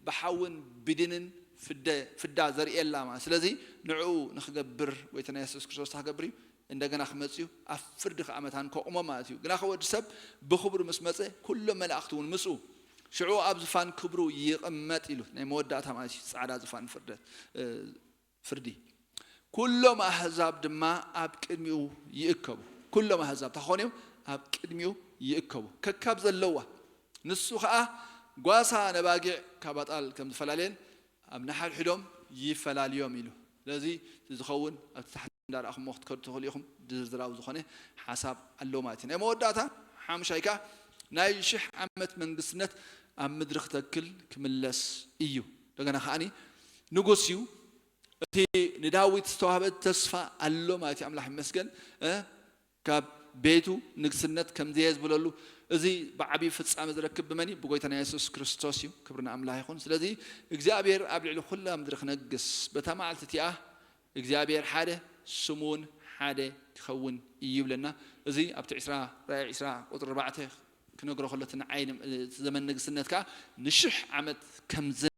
ብሓውን ብድንን ፍደ ፍዳ ዘርእየላ ማለት። ስለዚ ንዕኡ ንክገብር ጎይታና የሱስ ክርስቶስ እንታይ ክገብር እዩ? እንደገና ክመጽእ እዩ፣ ኣብ ፍርዲ ከዓ መታን ከቑሞ ማለት እዩ። ግናኸ ወዲ ሰብ ብኽብሩ ምስ መጸ፣ ኩሎም መላእኽቲ እውን ምስኡ፣ ሽዑ ኣብ ዝፋን ክብሩ ይቕመጥ ኢሉ፣ ናይ መወዳእታ ማለት እዩ፣ ጻዕዳ ዝፋን ፍርደት፣ እ፣ ፍርዲ። ኩሎም ኣህዛብ ድማ ኣብ ቅድሚኡ ይእከቡ። ኩሎም ኣህዛብ እንታይ ክኾኑ እዮም? ኣብ ቅድሚኡ ይእከቡ። ከካብ ዘለዋ፣ ንሱ ከዓ ጓሳ ነባጊዕ ካብ ኣጣል ከም ዝፈላለየን ኣብ ንሓድሕዶም ይፈላልዮም ኢሉ። ስለዚ እቲ ዝኸውን ኣብቲ ታሕቲ እንዳረኣኹሞ ክትከዱ ትኽእሉ ኢኹም። ዝርዝራዊ ዝኾነ ሓሳብ ኣለዎ ማለት እዩ። ናይ መወዳእታ ሓሙሻይ ከኣ ናይ ሽሕ ዓመት መንግስትነት ኣብ ምድሪ ክተክል ክምለስ እዩ። እንደገና ከኣኒ ንጉስ እዩ። እቲ ንዳዊት ዝተዋህበ ተስፋ ኣሎ ማለት እዩ። ኣምላኽ ይመስገን። እ፣ ካብ ቤቱ ንግስነት ከም ዘየዝብለሉ፣ እዚ ብዓብዪ ፍጻመ ዝረክብ ብመን እዩ? ብጎይታና የሱስ ክርስቶስ እዩ። ክብሪ ንኣምላኽ ይኹን። ስለዚ እግዚኣብሔር ኣብ ልዕሊ ኩላ ምድሪ ክነግስ፣ በታ መዓልቲ እቲኣ እግዚኣብሔር ሓደ፣ ስሙ እውን ሓደ ክኸውን እዩ ይብለና። እዚ ኣብቲ ዕስራ፣ ራእይ ዕስራ ቁጽሪ ኣርባዕተ ክነግሮ ከሎ፣ እቲ ንዓይ ንም-፣ እቲ ዘመን ንግስነት ከኣ ንሽሕ ዓመት ከም